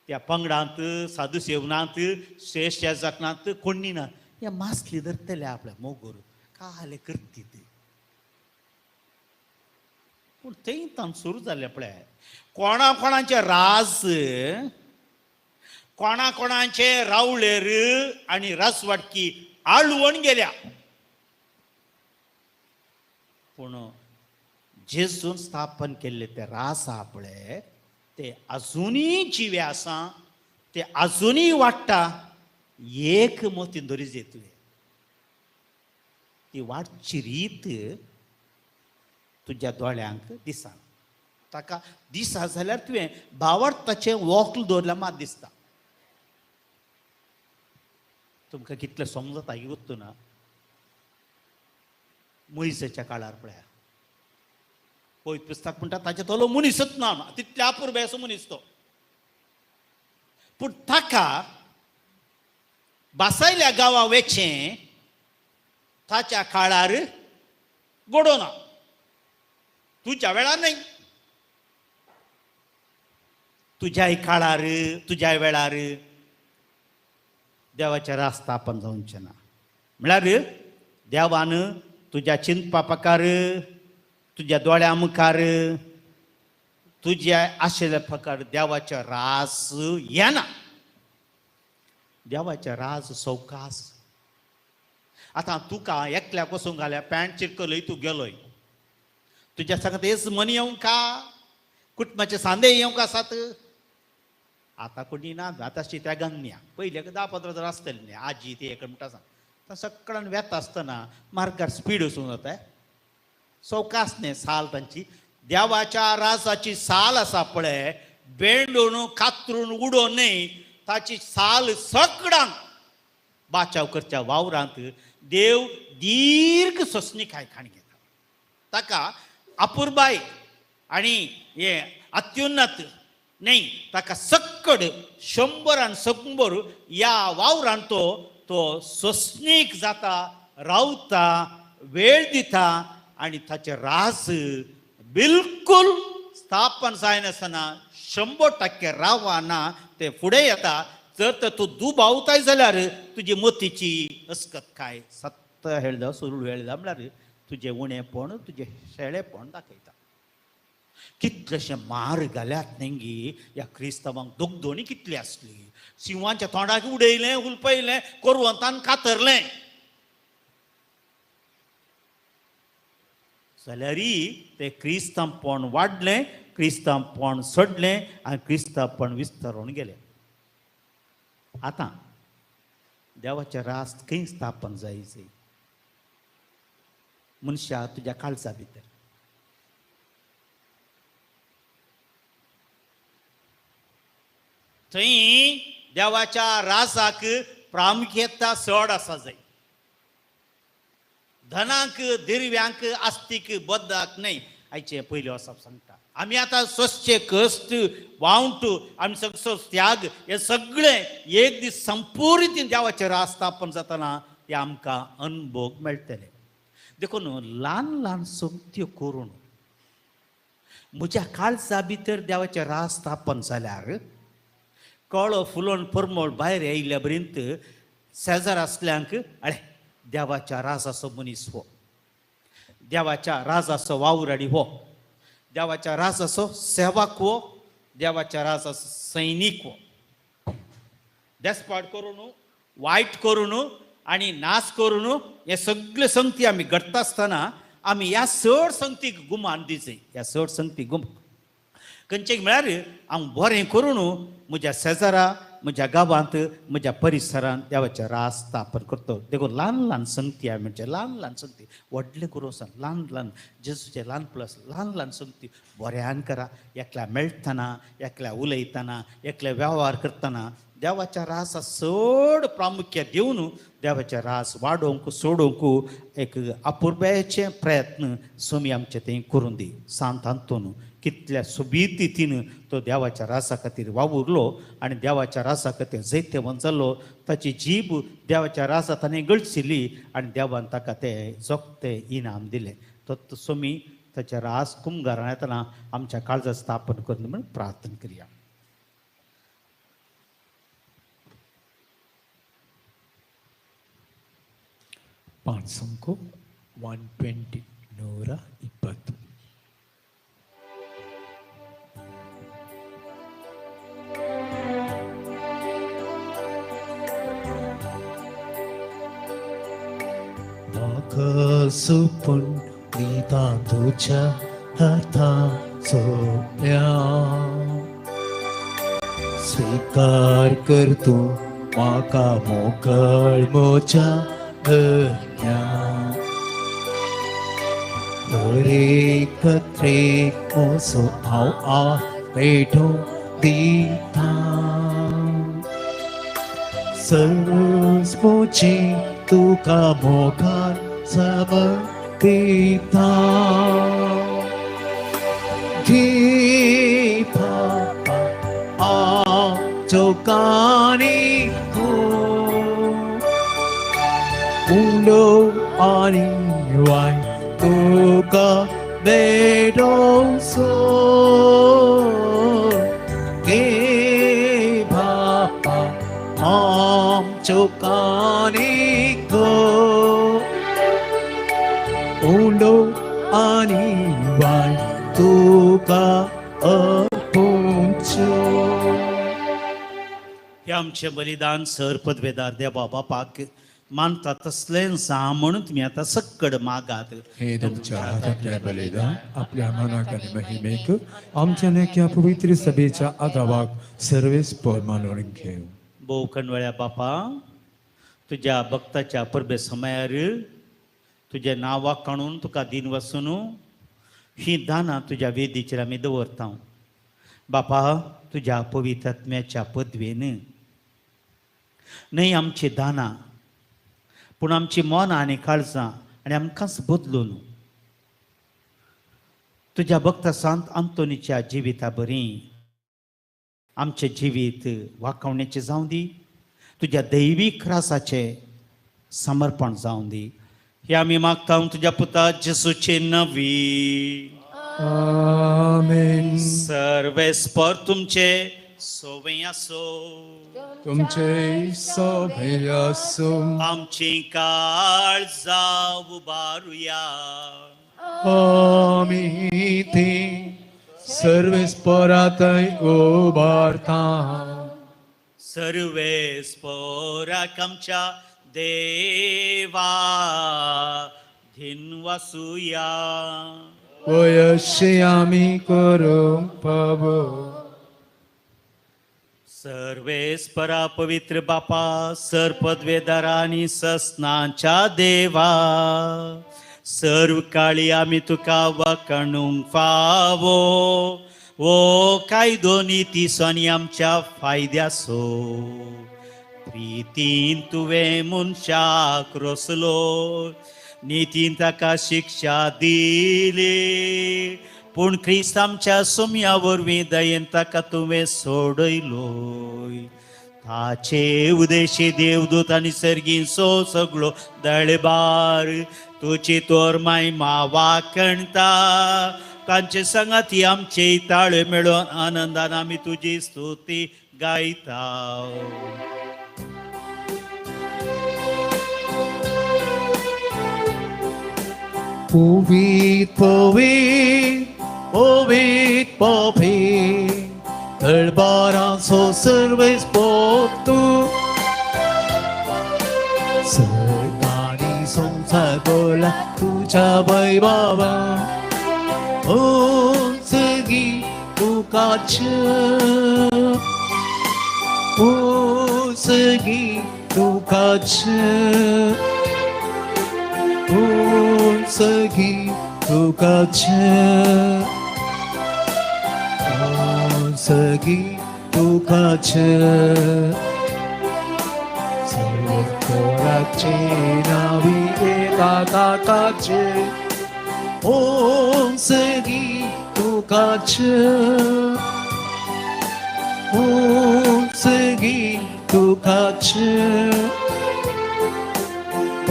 त्या पंगडांत साधू सेवनांत श्रेश्ठ याजकनांत कोणी ना. ह्या मासली धरतले आपल्या मोगोर काले करती ते पूण थंय तांकां सुरू जालें पळय कोणा कोणाचे राज कोणा कोणाचे रावळेर आनी राजवाडकी आळवण गेल्या. पूण जेजून स्थापन केल्ले ते राज आपले ते अजुनूय जिवे आसा ते अजुनूय वाडटा. एक मोतीन दरी तुवें ती वाडची रीत तुज्या दोळ्यांक दिसना. ताका दिसा जाल्यार तुवें भावार्थाचें वोक्ल दवरल्यार मात दिसता. तुमकां कितलें समजता की वत्तू ना. मोयजेच्या काळार पळया पवित्र पुस्तक म्हणटा ताचे तलो मनीसच ना तितल्या अपुरबाय असो मनीस तो. पूण ताका बासायल्या गांवा वेचें ताच्या काळार घडोना. तुज्या वेळार न्हय तुज्याय काळार तुज्या वेळार देवाचें राज स्थापन जावचें ना. म्हळ्यार देवान तुज्या चिंतपा प्रकार तुज्या दोळ्या मुखार तुज्या आशिल्ल्या प्रकार देवाचें रास येना. देवाचें राज सवकास. आतां तुका एकल्याक वचूंक घाल्या पॅन्ट चिरकलय तूं गेलोय तुज्या सांगत हेच मनी येवंक का कुटुंबाचे सांदे येवंक आसात. आतां कोणी ना आतां शित्या गन्या पयले 10-15 जण आसतले न्ही आजी ती एक म्हणटा सांग सगळ्यान वेता आसतना मार्गार स्पीड वचूंक जाता सवकास न्ही साल तांची देवाच्या राजाची साल आसा पळय बेंडून कातरून उडोवन न्हय ताची साल सगळ्यांक बाचाव करच्या वावरांत देव दीर्घ सोंसणीकाय खाण घेता. ताका अपुरबाय आनी हे अत्युन्नत न्हय ताका सक्कड 100 100 ह्या वावरान तो तो सोंसणीक जाता रावता वेळ दिता आनी ताचें राज बिलकुल स्थापन जायनासतना 100% रावना ते फुडें येता. जर तर तूं दुबावताय जाल्यार तुजी मतीची अस्कत काय सत्य हेळदा सुरू हेळदा म्हळ्यार तुजें उणेपण तुजें शेळेपण दाखयता. कितलेशे मार घाल्यात न्ही ह्या क्रिस्तांवांक, दोगदोणी कितली आसली, शिंवांच्या तोंडाक उडयलें, हुलपयलें, कोरवंतान कातरलें, जाल्यारय तें क्रिस्तांवपण वाडलें, क्रिस्तांवपण सोडलें आनी क्रिस्तांवपण विस्तारून गेलें. आतां देवाचें रास्त खंय स्थापन जायचे? मनशा तुज्या काळजा भितर. थंय देवाच्या राजाक प्रामुख्यता चड आसा जाय, धनाक, दिरव्यांक, आस्तीक, बद्दाक न्हय. आयचे पयले वचप सांगता आमी आतां सोसचे कश्ट, वावंट, आमी सगळो त्याग, हे सगळें एक दीस संपूर्ण देवाचें राज स्थापन जातना ते आमकां अनभोग मेळटले. देखून ल्हान ल्हान संगत्यो करून म्हज्या काळजा भितर देवाचें राज स्थापन जाल्यार कळो फुलोन परमळ भायर येयल्या पर्यंत शेजार आसल्यांक अरे देवाच्या राजाचो मनीस हो, देवाच्या राजाचो वावराडी हो, देवाच्या राजाचो सेवक हो, देवाच्या राजाचो सैनीक हो. देसपाट करून, वायट करून आनी नाश करून हे सगळे संगती आमी घडटा आसतना आमी ह्या चड संगतीक गुमान दिवचें. ह्या चड संगतीक गुम खंयचें म्हळ्यार हांव बरें करून म्हज्या शेजारा, म्हज्या गांवांत, म्हज्या परिसरांत देवाचें राज स्थापन करता. देखून ल्हान ल्हान संगती आमी म्हणचे ल्हान ल्हान संगती व्हडलें करूं वचना, ल्हान ल्हान जेजूचें ल्हान प्लस ल्हान ल्हान संगती बऱ्यान करा. एकल्या मेळटना, एकल्या उलयतना, एकल्या वेव्हार करतना देवाच्या रासा चड प्रामुख्य दिवन देवाचें रास वाडोवंक सोडोवंक एक अपुर्बायेचे प्रयत्न स्वामी आमचे थंय करून दी. सांत आंतोन कितल्या सोबीत रितीन तो देवाच्या रासा खातीर वावुरलो आनी देवाच्या रासा खातीर जैतवंत जालो. ताची जीब देवाच्या रासा ताणें गळशिल्ली आनी देवान ताका ते जोगते इनाम दिलें. तो स्वामी ताच्या रास कुमगारान येतना आमच्या काळजात स्थापन करून म्हूण प्रार्थना करया. पांचसंको 120 120. म्हाका सुपून दिता तुज्या हाताचोल्या, स्वीकार कर तूं म्हाका मोकळ म्हज्या धन्या, हरेक त्रेक मोसो हांव आपेटो दिता, सर्वच म्हजी तुका मोगान समर्पिता. घे पापा आमचो कानिको, उलो आनी वाय तुका भेटोसो. घे बापा आमचो कानिको, उलो आनी वाय तुका अर्पूंचो. हे आमचें बलिदान सर पदवेदार देवा बापाक मानता तसलें जा म्हणून तुमी आतां सक्कड मागात. हे तुमच्या हातांतलें बलिदान आपल्या मनाक आनी महिमेक आमच्या लेख्या पवित्र सभेच्या आदावाक सर्वेस पद मानून घेवं. भोव कणवेळ्या बापा, तुज्या भक्ताच्या परबे समयार तुज्या नांवाक काणून तुका दिन वसून ही दानां तुज्या वेदीचेर आमी दवरता. बापा, तुज्या पवित्र आत्म्याच्या पदवेन न्हय आमची दानां पूण आमची मनां आनी काळजां आनी आमकांच बदलून तुज्या भक्त सांत आंतोनीच्या जिविता बरी आमचें जिवीत वाकावणेचें जावं दी, तुज्या दैवीक रासाचें समर्पण जावं दी. हे आमी मागता तुज्या पुता जेसूचे नवी. आमेन. सर्वेस्पर तुमचे सोवे आसो, तुमचे सोवे आसो. आमची काळजां उबारुया, आमी ती सर्वेस्परातय उबारता. सर्वेस्पोराक आमच्या देवा धिनवासुया. वयशी आमी करूंक फावो. सर्वेस्परा पवित्र बापा सर पदवेदारा आनी सस्नाच्या देवा सर्व काळी आमी तुका वखणूंक फावो ओ कायदो निती आनी आमच्या फायद्यासो प्रितीन तुवें मनशाक रोसलो नितीन ताका शिक्षा दिली पूण क्रिस्त आमच्या सुम्या वरवीं दयेन ताका तुवें सोडयलोय ताचे उदेशी देवदूत आनी सर्गींचो सगळो दळबार तुजी तोर मायमा वाकणता तांचे संगाती आमचे ताळे मेळोवन आनंदान आमी तुजी स्तुती गायता. पवित पवित पवित पवित दळबारांचो सर्वेस्पोर तूं सर्गांनी संवसार भरला तुज्या वैभवान उंचगी तुकाच उंचगी तुकाच उंचगी तुकाच उंचगी तुकाच सर्वेस्पराचे नावी एका ताकाचे उंचगी तुकाच उंचगी तुकाच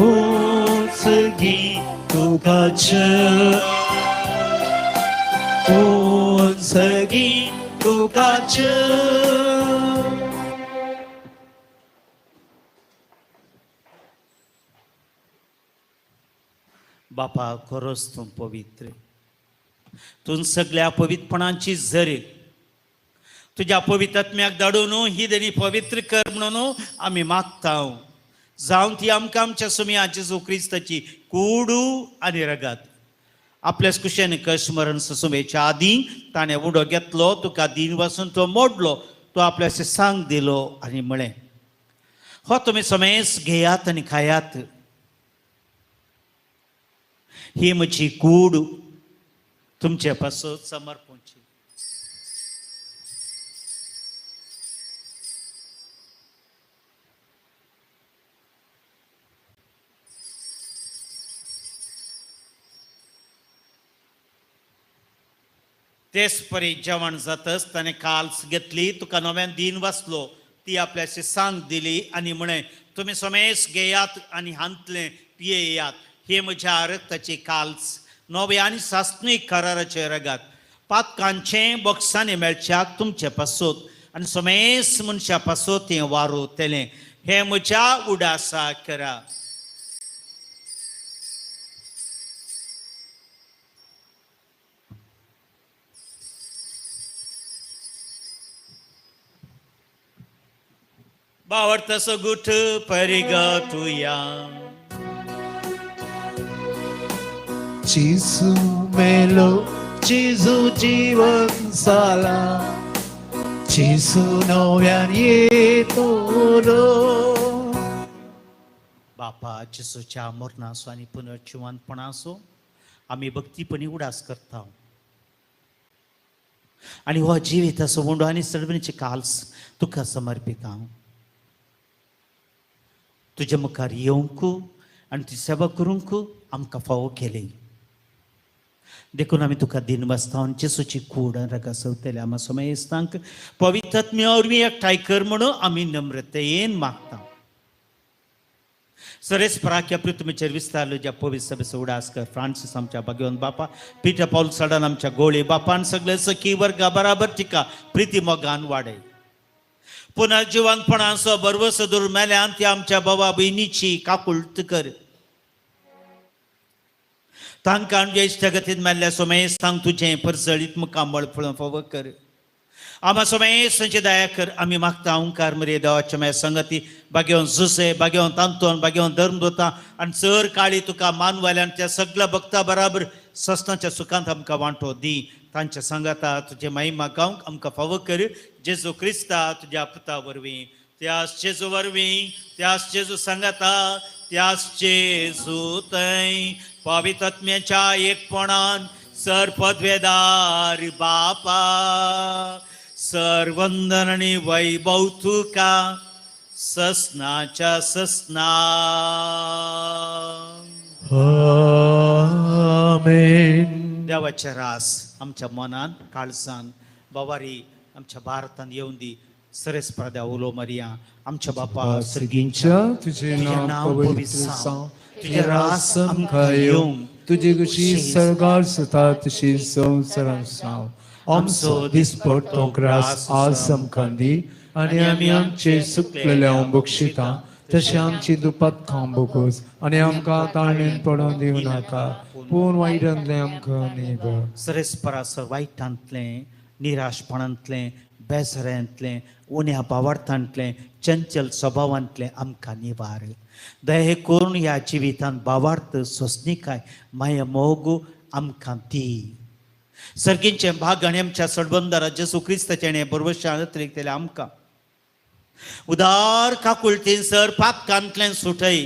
उंचगी तुकाच उंचगी तुकाच. बापा खरोच तूं पवित्र तूं सगळ्या पवित्रपणाची झरी तुज्या पवित्र आत्म्याक धाडून ही देणी पवित्र कर म्हणून आमी मागता जावन ती आमकां आमच्या सुम्या जेजू क्रिस्ताची कुडू आनी रगात आपल्याच कुशेन कश्ट मरण सुमेच्या आदीं ताणें उडो घेतलो तुका दिन वासून तो मोडलो तो आपल्याक सांग दिलो आनी म्हळें हो तुमी समेस घेयात आनी खायात ही म्हजी कूड तुमचे पासत समर्पणची. तेच परी जेवण जातच ताणें काल्स घेतली तुका नव्यान दिन वाचलो ती आपल्याशी सांग दिली आनी म्हळें तुमी समेस घेयात आनी हांतलें पियेयात हे म्हज्या रक्ताची काल्स नव्या आनी सासणीक कराराचे रगात पातकांचें बॉक्सांनी मेळच्याक तुमचे पासत आनी समेस मनशा पासत तें वारोतलें हें म्हज्या उडासा करा. बावडतसो गुठ परिगतुया. जेजू मेलो जेजू जीवन जाला जेजू नव्यान येतलो. बापा जेजूच्या मरणाचो आनी पुनर्जिवनपणाचो आमी भक्तीपणी उडास करता आनी हो जिविताचो उंडो आनी सडवणीची काल्स तुका समर्पिता. तुज्या मुखार येवंक आनी तुजी सेवा करूंक आमकां फावो केली देखून आमी तुका दिन वाचता आनी जेजूची कूड आनी रगा सवतले आमा समयस्तांक पवित्र आत्म्या वरवीं एकठांय कर म्हणून आमी नम्रतेन मागता. सरेस पराख्या पृथ्वीचेर विस्तारलो ज्या पवित्र सभेचो उडास कर फ्रांसीस आमच्या भाग्यवंत बापा पिटर पावल सडन आमच्या गोळे बापान सगळे सखी वर्गा बराबर तिका प्रिती मोगान वाडय. पुनर्जिवनपणाचो भरवसो धरून मेल्यान ती आमच्या बाबा भयणीची काकुळट कर. तांकां ज्येश्ठ गतीन मेल्ल्या सोमेस्तांक तुजें परजळीत मुखामळ फळोवंक फावो कर. आमा सोमेस्तांची दया कर. आमी मागता ओंकार मरे देवाच्या माया संगती बागेवन जुसे, बागेवन तांतोन, बागेवन धर्मदोता आनी चर काळी तुका मानवाल्यान त्या सगळ्या भक्ता बराबर सस्नाच्या सुखांत आमकां वांटो दी. तांच्या सांगाता तुजे महिमा गावंक आमकां फावो कर. जेजू क्रिस्ता तुज्या पुता वरवीं, त्यास जेजू वरवीं, त्यास जेजू सांगाता, त्यास जेजू थंय पवित्रत्म्याच्या एकपणान सर पदवेदार बापा सर्वंदन आनी वैभव तुका ससनाच्या ससना. आमेन. देवाचे रास आमच्या मनान काळजान बावारी आमच्या भारतान येवन दी. सरेस प्रद्या उलो मरिया आमच्या बापा सर्गींच्या तुझे नाव पवित्र जावं, तुझे रास आमकां येवं, तुजी कशी सर्गार जाता तशी संवसारांत जावं. आमचो दिसपट्टो ग्रास आज आमकां दी आनी आमी आमचे सुकलेले बक्षिता तशें आमची दुपात खावंक बोगोस आनी आमकां ताळणेन पडोवन दिवं नाका, पूण वायटांतलें आमकां निबर. सरेस परासर वायटांतलें, निराशपणांतलें, बेसऱ्यांतलें, उण्या बावार्थांतलें, चंचल स्वभावांतलें आमकां निवार. दया करून ह्या जिवितांत बावार्थ, सोंसणीकाय, माया, मोग आमकां दी. सर्गींचें भाग आनी आमच्या सडबंदारा जेसू क्रिस्ताचें बरवशा अतिरिक्त आमकां उदार काकुळतीन सर पातकांतल्यान सुटय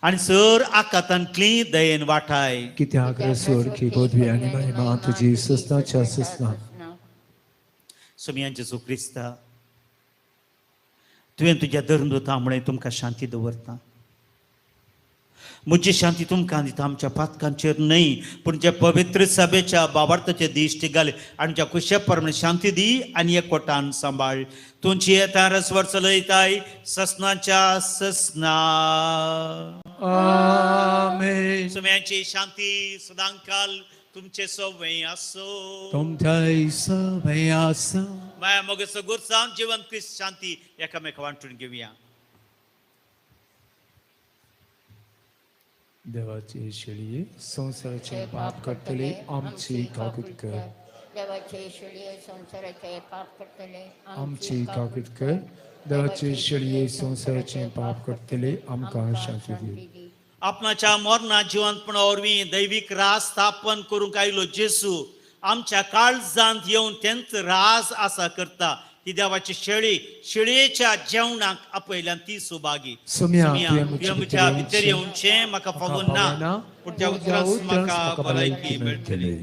आनी सर आकातांतली दयेन वाठाय. कित्याक रसोर की पदवी आनी महिमा तुजी ससनाच्या ससना. सोमियान जेजू क्रिस्ता, तुवें तुज्या धर्मदूता म्हळें तुमकां शांती दवरता, म्हजी शांती तुमकां दिता, आमच्या पातकांचेर न्हय पूण ज्या पवित्र सभेच्या बाबार्थाचे दिश्टी घाल आनी ज्या कुशे प्रमाणे शांती दी आनी एकवटान सांबाळ. तुमची येता रसवर चलयताय ससनाच्या ससना. आमेन. सुम्यांची शांती सदांकाल तुमचे सवय आसो. तुमच्याय सवय आसो. माया मोगेचो गुरसांव जिवन क्रिस्त शांती एकामेका वांटून घेवया. देवाचे शेळये संवसाराचे पाप करतले आमची काकूत कर. देवाचे शेळये संवसाराचे पाप करतले आमची काकूत कर. देवाचे शेळये संवसाराचे पाप करतले आमकां शांती दी. आपणाच्या मरणा जिवंतपणा वरवीं दैवीक राज स्थापन करूंक आयलो जेसू आमच्या काळजांत येवन तेंच राज आसा करता. ती देवाची शेळी शेळयेच्या जेवणाक आपयल्यान ती सुभागी. सोम्या, सोम्या, तुवें म्हज्या भितर येवचें म्हाका फावून ना, पूण त्या उतरांत म्हाका भलायकी मेळटली.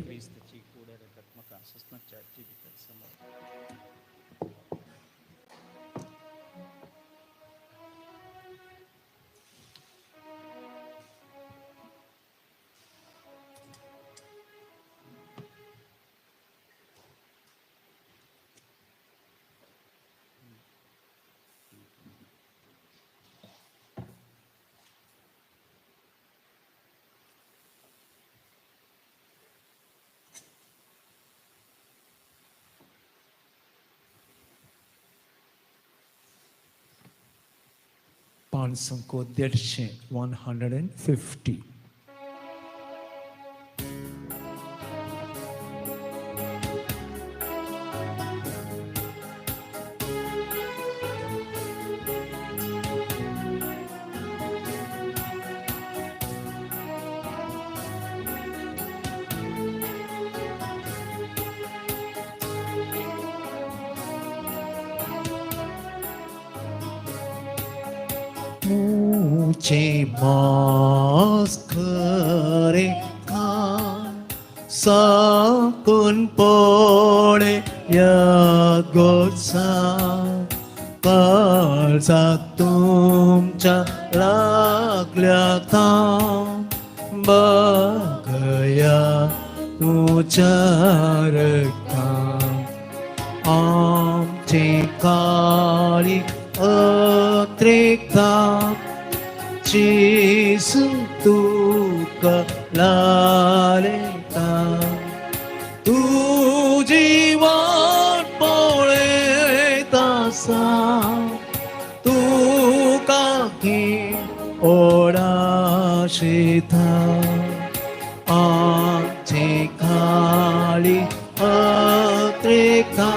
पांच 150 150. मुझे मास करे साकून पडे या गोडसा काळजाक तुमच्या लागल्या तां बघया तुझ्या रक्तान आमची काळी अत्रेकता जेसू तुका लालता तुजी वाट पळयता आसा तुका की ओडाशिता. आमचे काळी अत्रेका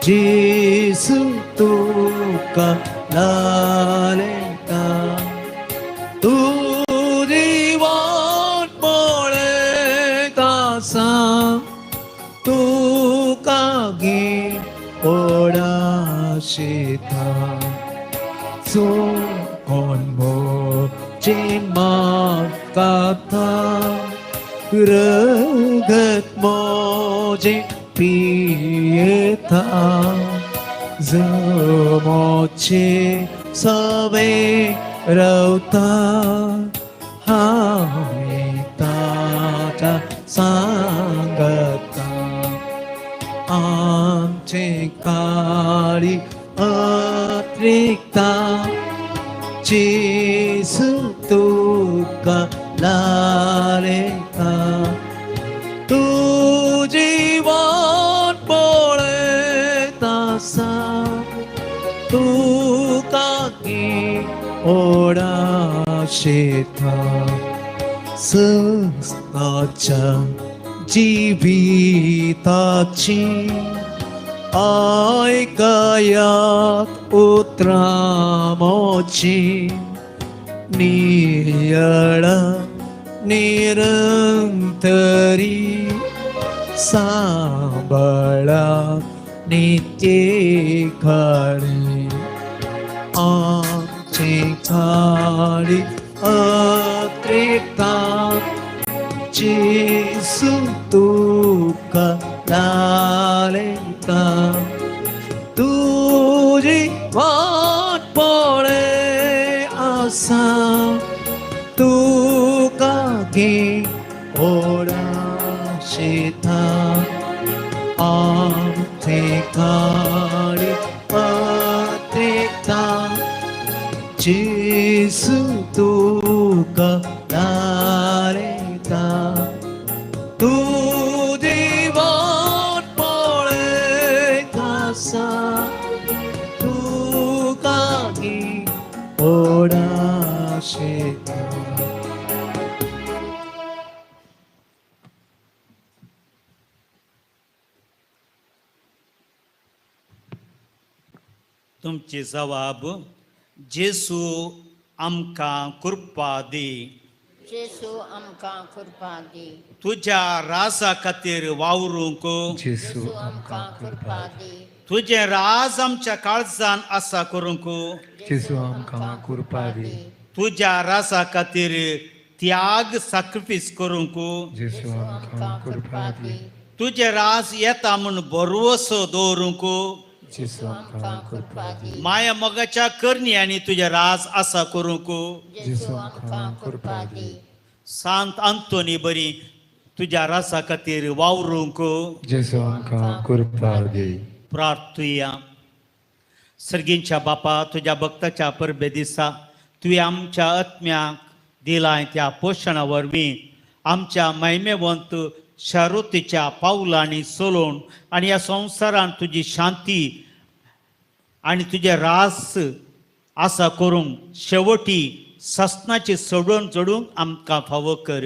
जेसू तुका लालेता तुजी वाट पळयता आसा तुका गे ओडाशिता चुकोन मोची मागता रगत मोजे पियेता जमोचे सवे रवता हांवें ताच्या सांगता आमचे काळी अत्रिकता जेसू तुका लालेता तुजी वाट पळयता आसा तुका की ओडाशेता सस्ताच्या जिविताची आयकयात उतरां मोची नियळ निरंतरी सांबळा नित्य खरी आमचे खाडी अत्रिकता जेसू तुका लालेता तुजी वाट पळय आसा तुका गे ओडाशेता आमचे काळी अत्रिकता जेसू तुका लालेता तुजी वाट पळयता आसा तुका गे ओडाशेता. तुमची जवाब जेसू आमकां कृपा दी. जेसू आमकां कृपा दी. तुज्या राजा खातीर वावरूंक जेसू जेसू आमकां कृपा दी. तुजें राज आमच्या काळजान आसा करूंक जेसू आमकां कृपा दी. तुज्या राजा खातीर त्याग साक्रिफीस करूंक जेसू आमकां कृपा दी. तुजें राज येता म्हूण भरवसो दवरूंक जेसू आमकां कृपा दी. माया मोगाच्या करणी आनी तुजें राज आसा करूंक जेसू आमकां कृपा दी. सांत आंतोनी बरी तुज्या राजा खातीर वावरूंक जेसू आमकां कृपा दी. प्रार्थुया. सर्गींच्या बापा, तुज्या भक्ताच्या परबे दिसा तुवें आमच्या आत्म्याक दिलाय त्या पोशणा वरवीं आमच्या महिमेवंत शारुतीच्या पावलांनी चलोवन आनी ह्या संवसारान तुजी शांती आनी तुजें रास आसा करूंक शेवटी ससनाची सोडून जोडूंक आमकां फावो कर.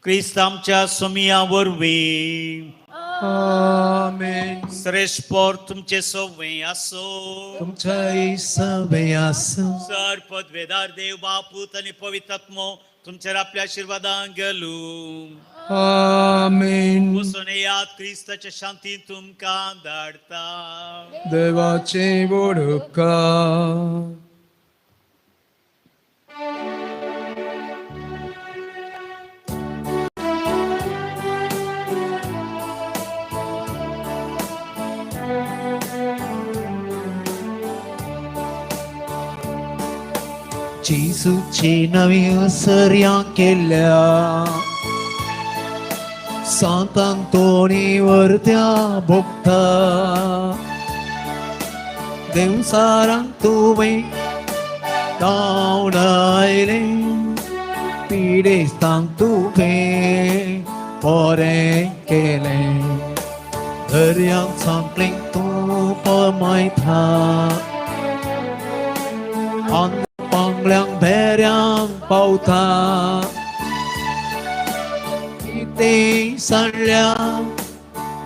क्रिस्त आमच्या सोमिया वरवीं. आमेन. श्रेष्ठ पोर तुमचे सवे आसो. तुमच्याय सवे आसूं. सर पदवेदार देव बापूत आनी पवित्र आत्मो तुमचेर आपल्या आशिर्वादान गेलो. आमेन. वचून येयात, क्रिस्ताच्या शांतीन तुमकां धाडता. देवाचे व्हड उपकार. जेसूची नवी सर्या केल्या सांत आंतोनी वर्त्या भोगता देवसारांक तुवें धांवन आयलें पिडेस्तांक तुवें बरें केलें दर्यांक सांपळीक तूं पमयता पांगल्यांक भेऱ्यांक पावता. ते सांडल्या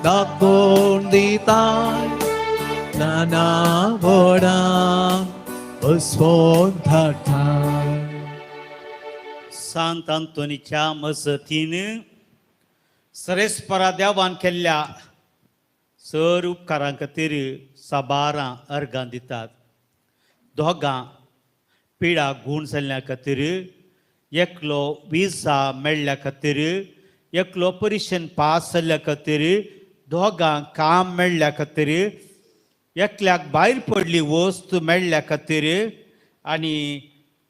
दाखोवन दिताय नाना व्हडां बसवोन धाडटाय. सांत आंतोनीच्या मजतीन सरेस्परा देवान केल्ल्या सर उपकारां खातीर साबारां अर्गां दितात. दोगां पिडा गूण जाल्ल्या खातीर, एकलो विजा मेळ्ळ्या खातीर, एकलो परिशेन पास जाल्ल्या खातीर, दोगां काम मेळ्ळ्या खातीर, एकल्याक भायर पडली वस्त मेळ्ळ्या खातीर आनी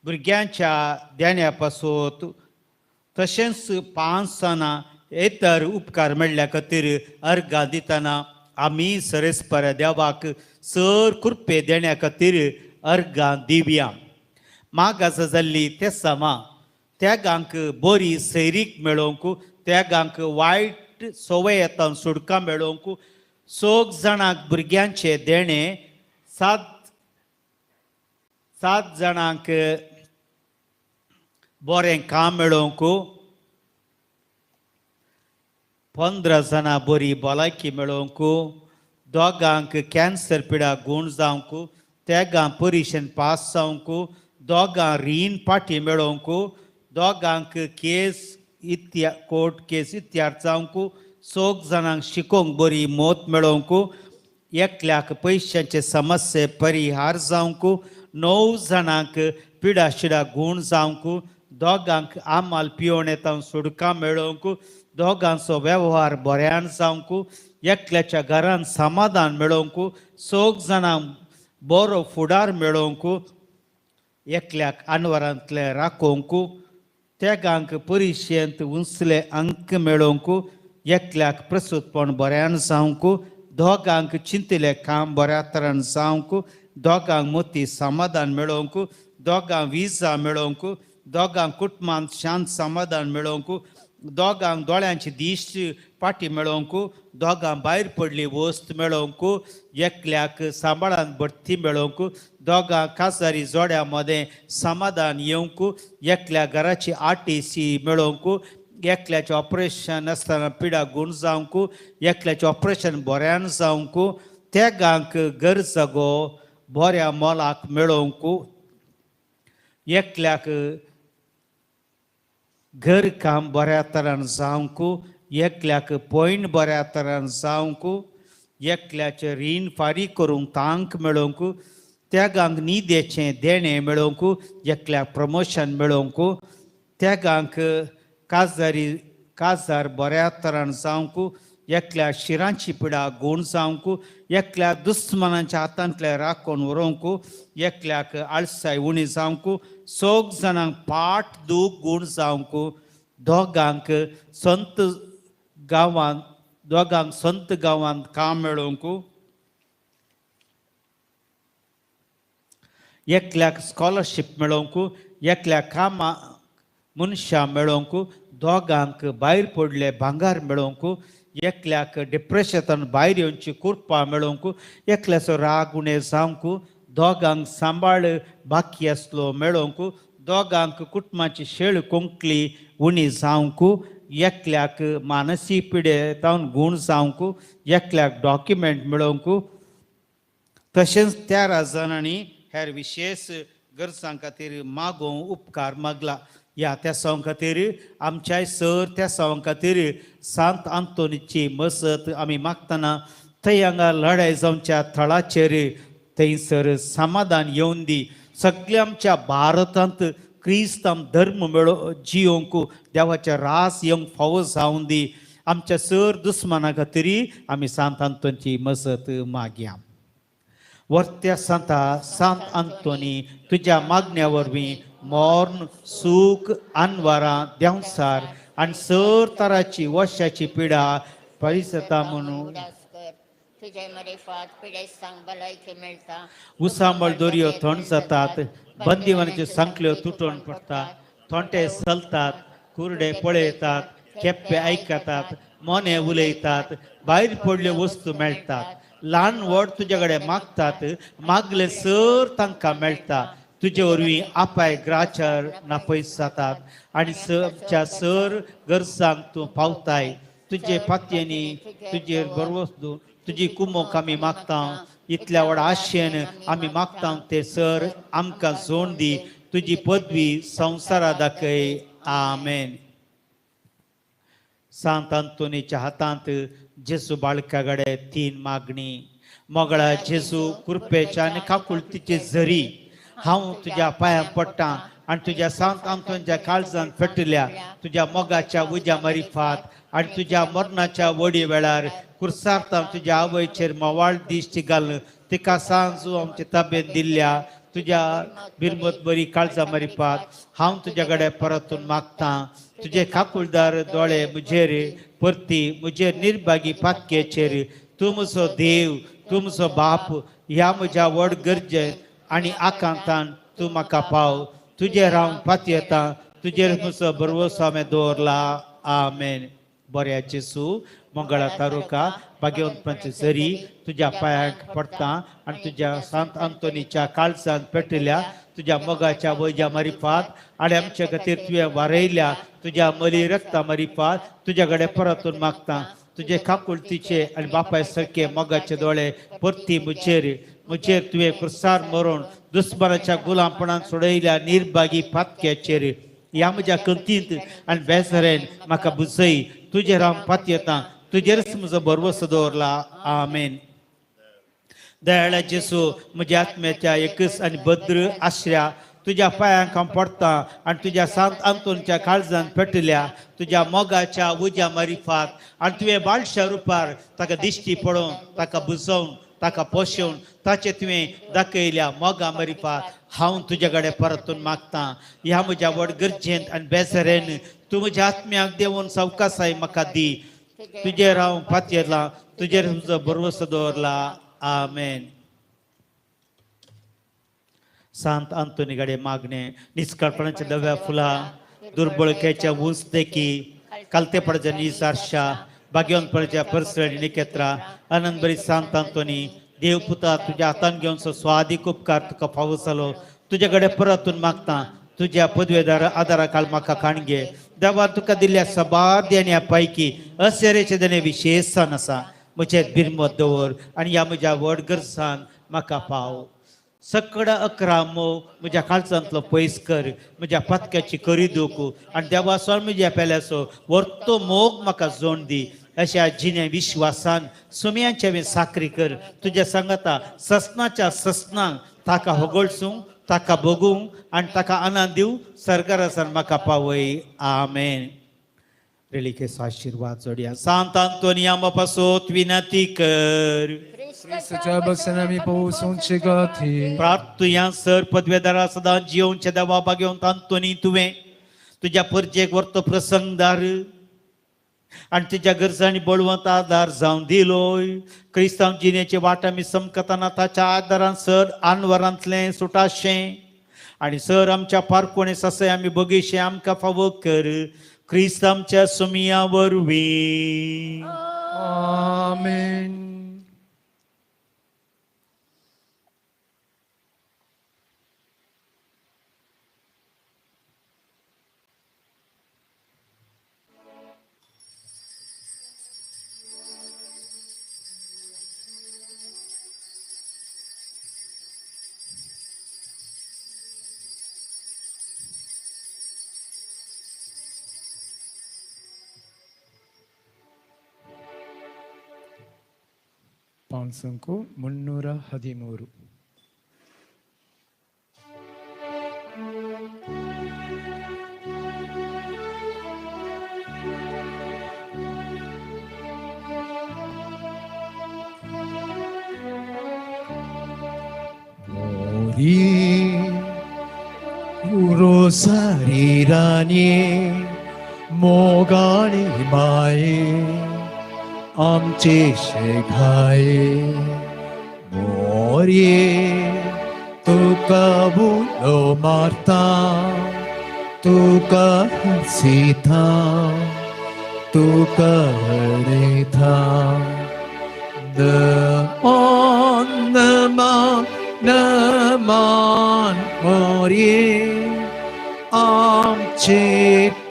भुरग्यांच्या देण्या पासत, तशेंच पांच जाणां येतर उपकार मेळ्ळ्या खातीर अर्गां दितना आमी सरेस्पर देवाक सर कृपे देण्या खातीर अर्गां दिवया. मागास जाल्ली तेसामां त्यागांक बरी सैरीक मेळोवंक, त्यागांक वायट संवय येता सुडकां मेळोवंक, सोग जाणांक भुरग्यांचे देणें, सात जाणांक बरें काम मेळोवंक, 15 जाणां बरी भलायकी मेळोवंक, दोगांक कॅन्सर पिडा गूण जावंक, तेगां परिशेन पास जावंक, दोगां रीण पाटी मेळोवंक, दोगांक केस इत्या कोर्ट केस इत्यार जावंक, चौग जाणांक शिकोवंक बरी मत मेळोवंक, एकल्याक पयशांचे समस्ये परिहार जावंक, 9 जाणांक पिडा शिडा गूण जावंक, दोगांक आमाल पियोवन येता सुडकां मेळोवंक, दोगांचो वेव्हार बऱ्यान जावंक, एकल्याच्या घरान समाधान मेळोवंक, चौग जाणांक बरो फुडार मेळोवंक, एकल्याक आनवरांतलें राखोवंक, तेगांक परिशेंत उंचले अंक मेळोवंक, एकल्याक प्रसूतपण बऱ्यान जावंक, दोगांक चिंतिल्लें काम बऱ्या तरान जावंक, दोगांक मोती समाधान मेळोवंक, दोगांक विजा मेळोवंक, दोगांक कुटुंबांत शांत समाधान मेळोवंक, दोगांक दोळ्यांची दिश्ट पाटी मेळोवंक, दोगां भायर पडली वस्त मेळोवंक, एकल्याक सांबाळान बडती मेळोवंक, दोगां काजारी जोड्या मदें समाधान येवंक, एकल्या घराची आरटीसी मेळोवंक, एकल्याचें ऑपरेशन आसतना पिडा गूण जावंक, एकल्याचें ऑपरेशन बऱ्यान जावंक, तेगांक गरजागो बऱ्या मोलाक मेळोवंक, एकल्याक घर काम बऱ्या तरान जावंक, एकल्याक पॉयंट बऱ्या तरान जावंक, एकल्याचें रीण फारीक करूंक तांक मेळोवंक, त्यागांक न्हिदेचें देणें मेळोवंक, एकल्याक प्रमोशन मेळोवंक, त्यागांक काजारी काजार बऱ्या तरान जावंक, एकल्या शिरांची पिडा गूण जावंक, एकल्या दुस्मानांच्या हातांतले राखून व्हरूंक, एकल्याक आळसाय उणी जावंक, चौग जाणांक पाट दूख गूण जावंक, दोगांक संत गांवांत दोगांक संत गांवांत काम मेळोवंक, एकल्याक स्कॉलरशीप मेळोवंक, एकल्याक कामां मनशां मेळोवंक, दोगांक भायर पडले भांगर मेळोवंक, एकल्याक डिप्रेशनान भायर येवची कृपा मेळोवंक, एकल्याचो राग उणें जावंक, दोगांक सांबाळ बाकी आसलो मेळोवंक, दोगांक कुटुंबाची शेळ कोंकली उणी जावंक, एकल्याक मानसीक पिडे तावन गूण जावंक, एकल्याक डॉक्युमेंट मेळोवंक, तशेंच 13 जाणांनी हेर विशेश गरजां खातीर मागोवंक उपकार मागला. ह्या तेसांव खातीर आमच्याय सर तेसांव खातीर सांत आंतोनीची मजत आमी मागतना थंय हांगा लढाय जावच्या थळाचेर थंयसर समाधान येवन दी. सगल्या आमच्या भारतांत क्रिस्तांव धर्म मेळो जियोवंक देवाचे रास येवंक फावो जावन दी. आमच्या सर दुस्माना खातीर आमी सांत आंतोनीची मजत मागया. वर्त्या सांता सांत आंतोनी तुज्या मागण्या वरवीं मर्ण सूख अनवारां देंवसार आनी सर तराची वशाची पिडा परिसता म्हणून उसांबळ दोरयो थंड जातात, बंदिवानाच्यो सांखल्यो तुटोवन पडटा, थोंटे चलतात, कुरडे पळयतात, केप्पे आयकतात, मोने उलयतात, भायर पडल्यो वस्तू मेळटात, ल्हान व्हड तुज्या कडेन मागतात, मागले सर तांकां मेळटा. तुजे वरवीं आपाय ग्राचार नापयस जातात आनी आमच्या सर गरजांक तूं पावताय. तुजे पातयेंनी तुजेर बरवस तुजी कुमोक आमी मागता. इतल्या व्हड आशेन आमी मागता ते सर आमकां जोड दी. तुजी पदवी संवसारा दाखय. आमेन. सांत आंतोनीच्या हातांत जेजू बाळका कडेन 3 मागणी. मोगळा जेजू, कृपेच्या आनी काकुळतीचे झरी, हांव तुज्या पांयां पडटा आनी तुज्या सांत आंतोनीच्या काळजान पेटल्या तुज्या मोगाच्या उज्या मारिफात आनी तुज्या मरणाच्या वडी वेळार कुर्सार्तान तुज्या आवयचेर मोवाळ दिश्टी घालून तिका सांजू आमचे ताबेन दिल्ल्या तुज्या बिरमत बरी काळजा मारिफात हांव तुज्या कडेन परतून मागता. तुजे काकुळदार दोळे म्हजेर परती म्हजेर निर्भागी पातकेचेर. तूं म्हजो देव, तूं म्हजो बाप, ह्या म्हज्या व्हड गरजेन आनी आकांतान तूं म्हाका पाव. तुजेर हांव पातयेता, तुजेर म्हजो भरवंसो हांवें दवरला. आमेन. बऱ्या जेजू, मंगळा तारुका, भाग्यवंतपणाचे झरी, तुज्या पांयांक पडटा आनी तुज्या सांत आंतोनीच्या काळजान पेटल्या तुज्या मोगाच्या वैज्या मारिफात आनी आमच्या खातीर तुवें वारयल्या तुज्या मली रक्ता मारिफात तुज्या कडेन परतून मागता. तुजे काकुळतीचे आनी बापाय सारके मोगाचे दोळे परती म्हजेर म्हजेर तुवें कुर्सार मरून दुस्मानाच्या गुलामपणान सोडयल्या निर्भागी पातक्याचेर. ह्या म्हज्या कंतींत आनी बेजारेन म्हाका बुजय. तुजेर हांव पातयेता, तुजेरच म्हजो भरवंसो दवरला. आमेन. दयाळा जेसू, म्हज्या आत्म्याच्या एकच आनी भद्र आश्र्या, तुज्या पांयांक हांव पडटा आनी तुज्या सांत आंतोनीच्या काळजान पेटल्या तुज्या मोगाच्या उज्या मारिफात आनी तुवें बाळशा रुपार ताका दिश्टी पळोवन ताका बुजोवन ताका पोशेवन ताचे तुवें दाखयल्या मोगा मारिफात हांव तुज्या कडेन परतून मागता. ह्या म्हज्या व्हड गरजेंत आनी बेजारेन तूं म्हज्या आत्म्याक देवून सवकासाय म्हाका दी. तुजेर हांव पातयेला, तुजेर तुजो भरवंसो दवरला. आमेन. सांत आंतोनी कडेन मागणें. निस्काळपणाच्या नव्या फुलां, दुर्बळक्याच्या उंच देखी, कालतेपणाच्या नीज आरशा, भाग्यवंतपणाच्या परसळ निकेत्रा, आनंदबरी सांत आंतोनी, देव पुता, तुज्या हातान घेवन स्वादीक उपकार तुका फावो जालो. तुज्या कडेन परतून मागता. तुज्या पदवेदार आदारा काळ म्हाका काणगे. देवान तुका दिल्ल्या सबार देण्या पैकी असेरेचे देणे विशेष आसा. म्हजेर बिरमत दवर आनी ह्या म्हज्या व्हड गरजान म्हाका पाव. सकड 11 मोग म्हज्या काळजांतलो पयस कर, म्हज्या पातक्याची करी दुख आनी देवा स्वामी म्हज्या पेल्याचो वर्तो मोग म्हाका जोड दी. अशा जिण्या विश्वासान सुम्यांचे हांवें साकरी कर. तुज्या सांगाता ससनाच्या ससनांक ताका होगळसूंक, ताका भोगूंक आनी ताका आनंद दिवं सरकारासान म्हाका पावय. आमेन. रेलिकेचो आशिर्वाद जोडया. सांत आंतोनिया पासोत विनंती कर. क्रिस्ताच्या बसन आमी पोवोवचे खातीर प्रार्थुया. सर पदवेदारा सदां जियोवचे देवा भाग्यवंत आंतोनी, तुवें तुज्या परजेक वर्तो प्रसंगदार आनी तुज्या गरजांनी बळवंत आदार जावन दिलोय. क्रिस्तांव जिणेची वाट आमी समकतना ताच्या आदारान सर आनवरांतलें सुटाशें आनी सर आमच्या पारकोणे ससे आमी बगीशें आमकां फावो कर. क्रिस्त आमच्या सुमिया वरवीं. आमेन. ಪಾನ್ಸಂಕು 313. मोरी रोसारी राणी मोगाणी माये आमचे शेघाये मोरये तुका बुलो मारता तुका हंसिता तुका रडयता the on the man the man मोरये आमचे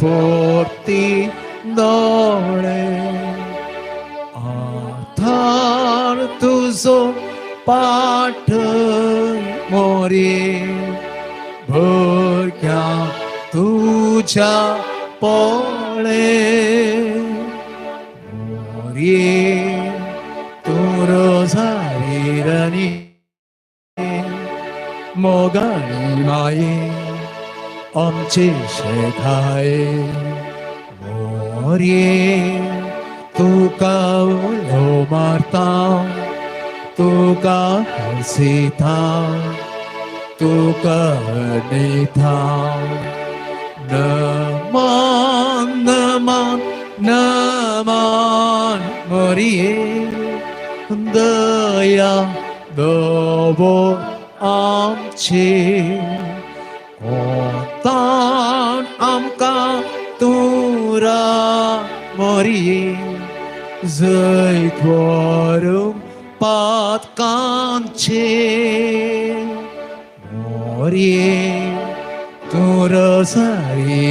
पोर्ती दोळे आधार तुजो पाठ मोरये भुरग्या तुझ्या पोळे मोरये तूं रोजारी मोगाळी माये आमचे शेखाये मोरये तुका उलो मारता तुका हरसिता तुका नेता नमन नमन नमन मोरये दया दवो आमचे कोतान आमकां तुरा मोरये जैत व्हरूंक पातकांचे मोरये तूं रोजारी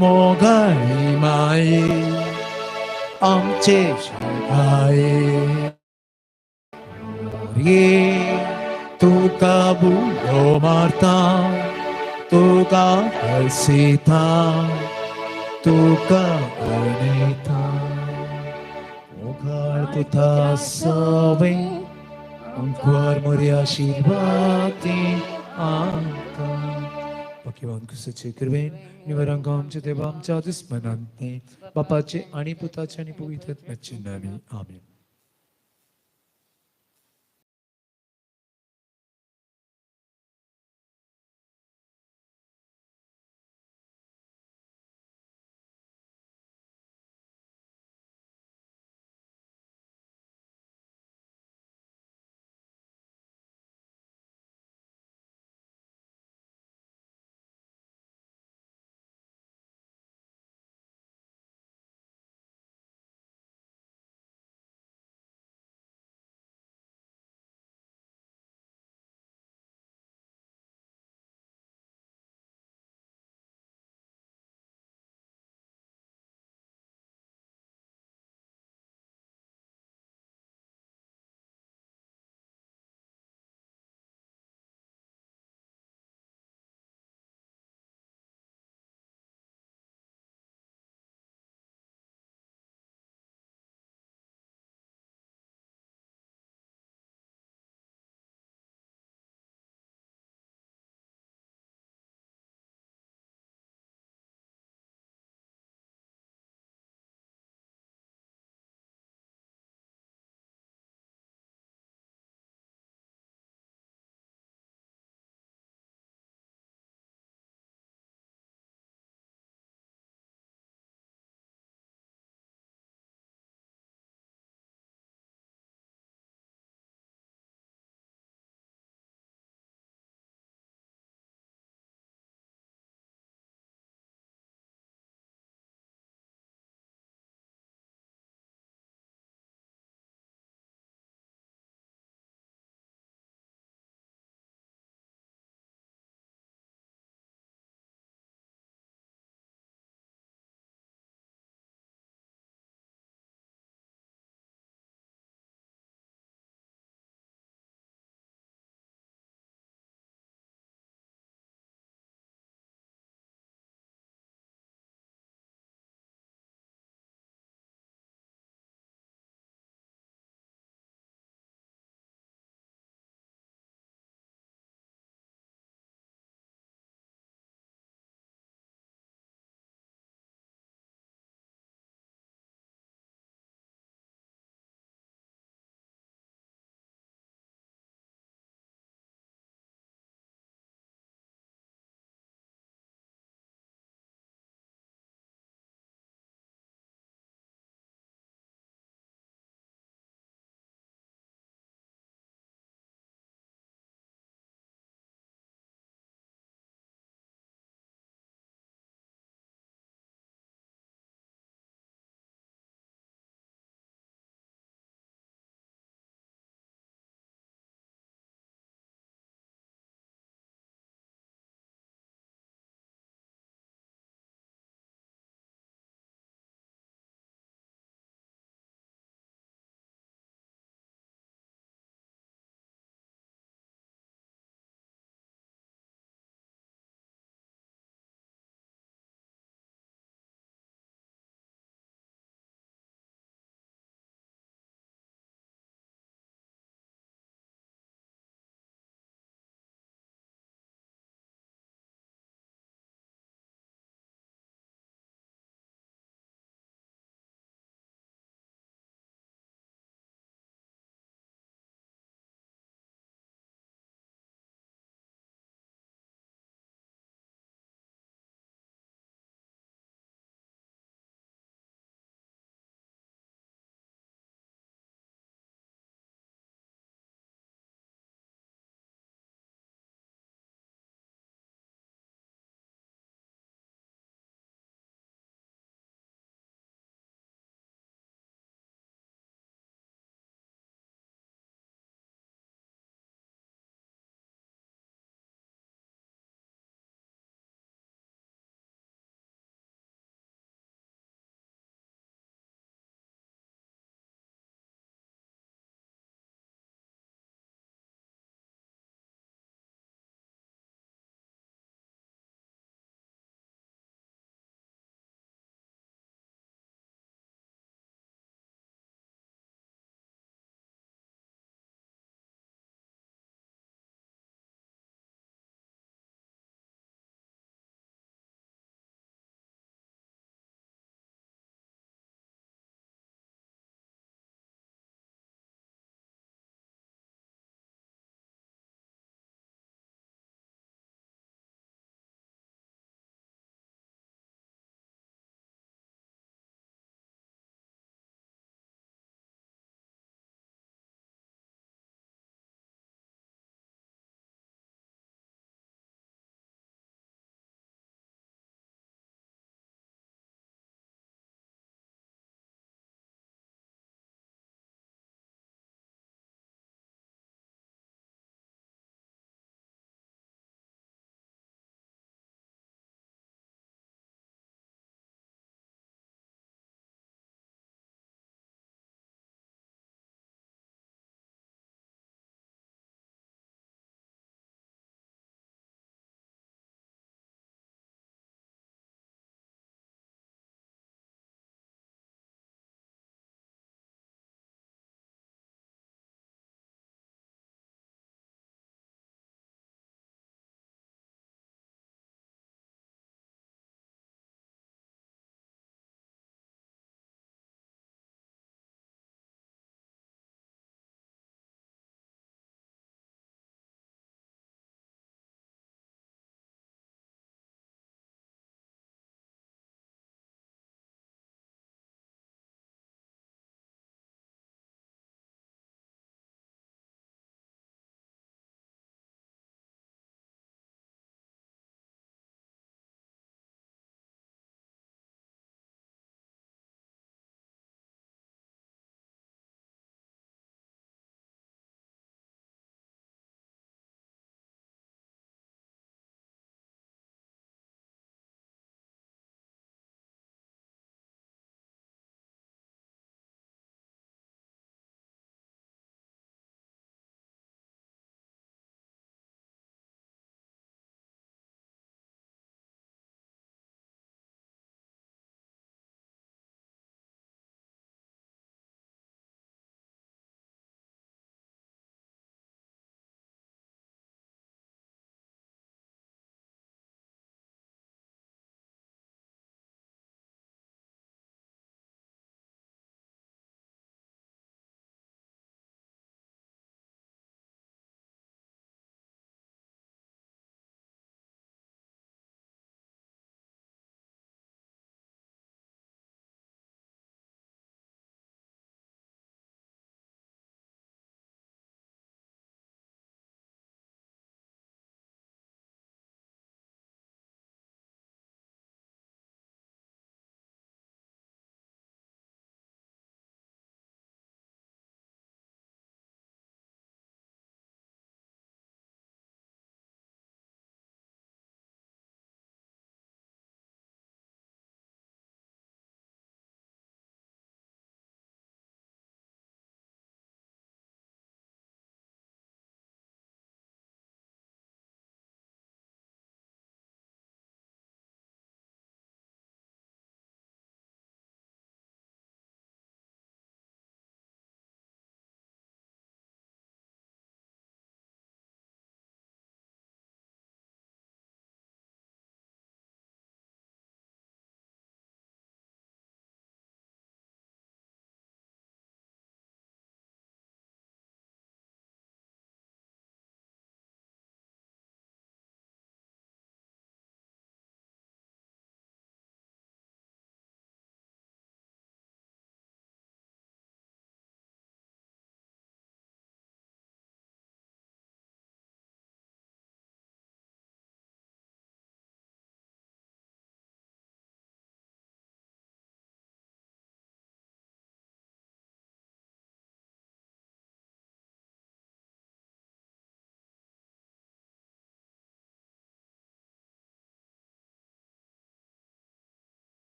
मोगाळी माये आमचे शेखाये मोरये तुका बुडो मारता तुका हरसिता तुका अणिता मोगाळ पुता सवे अंकुर मोरया आशीर्वादी आमकां भगवान क्रिस्ताचे कृपेन निवरांक आमच्या देवा आमच्या दुस्मनांनी बापाचे आणि पुताचे आणि पवित्र आत्म्याचे नावे आमेन.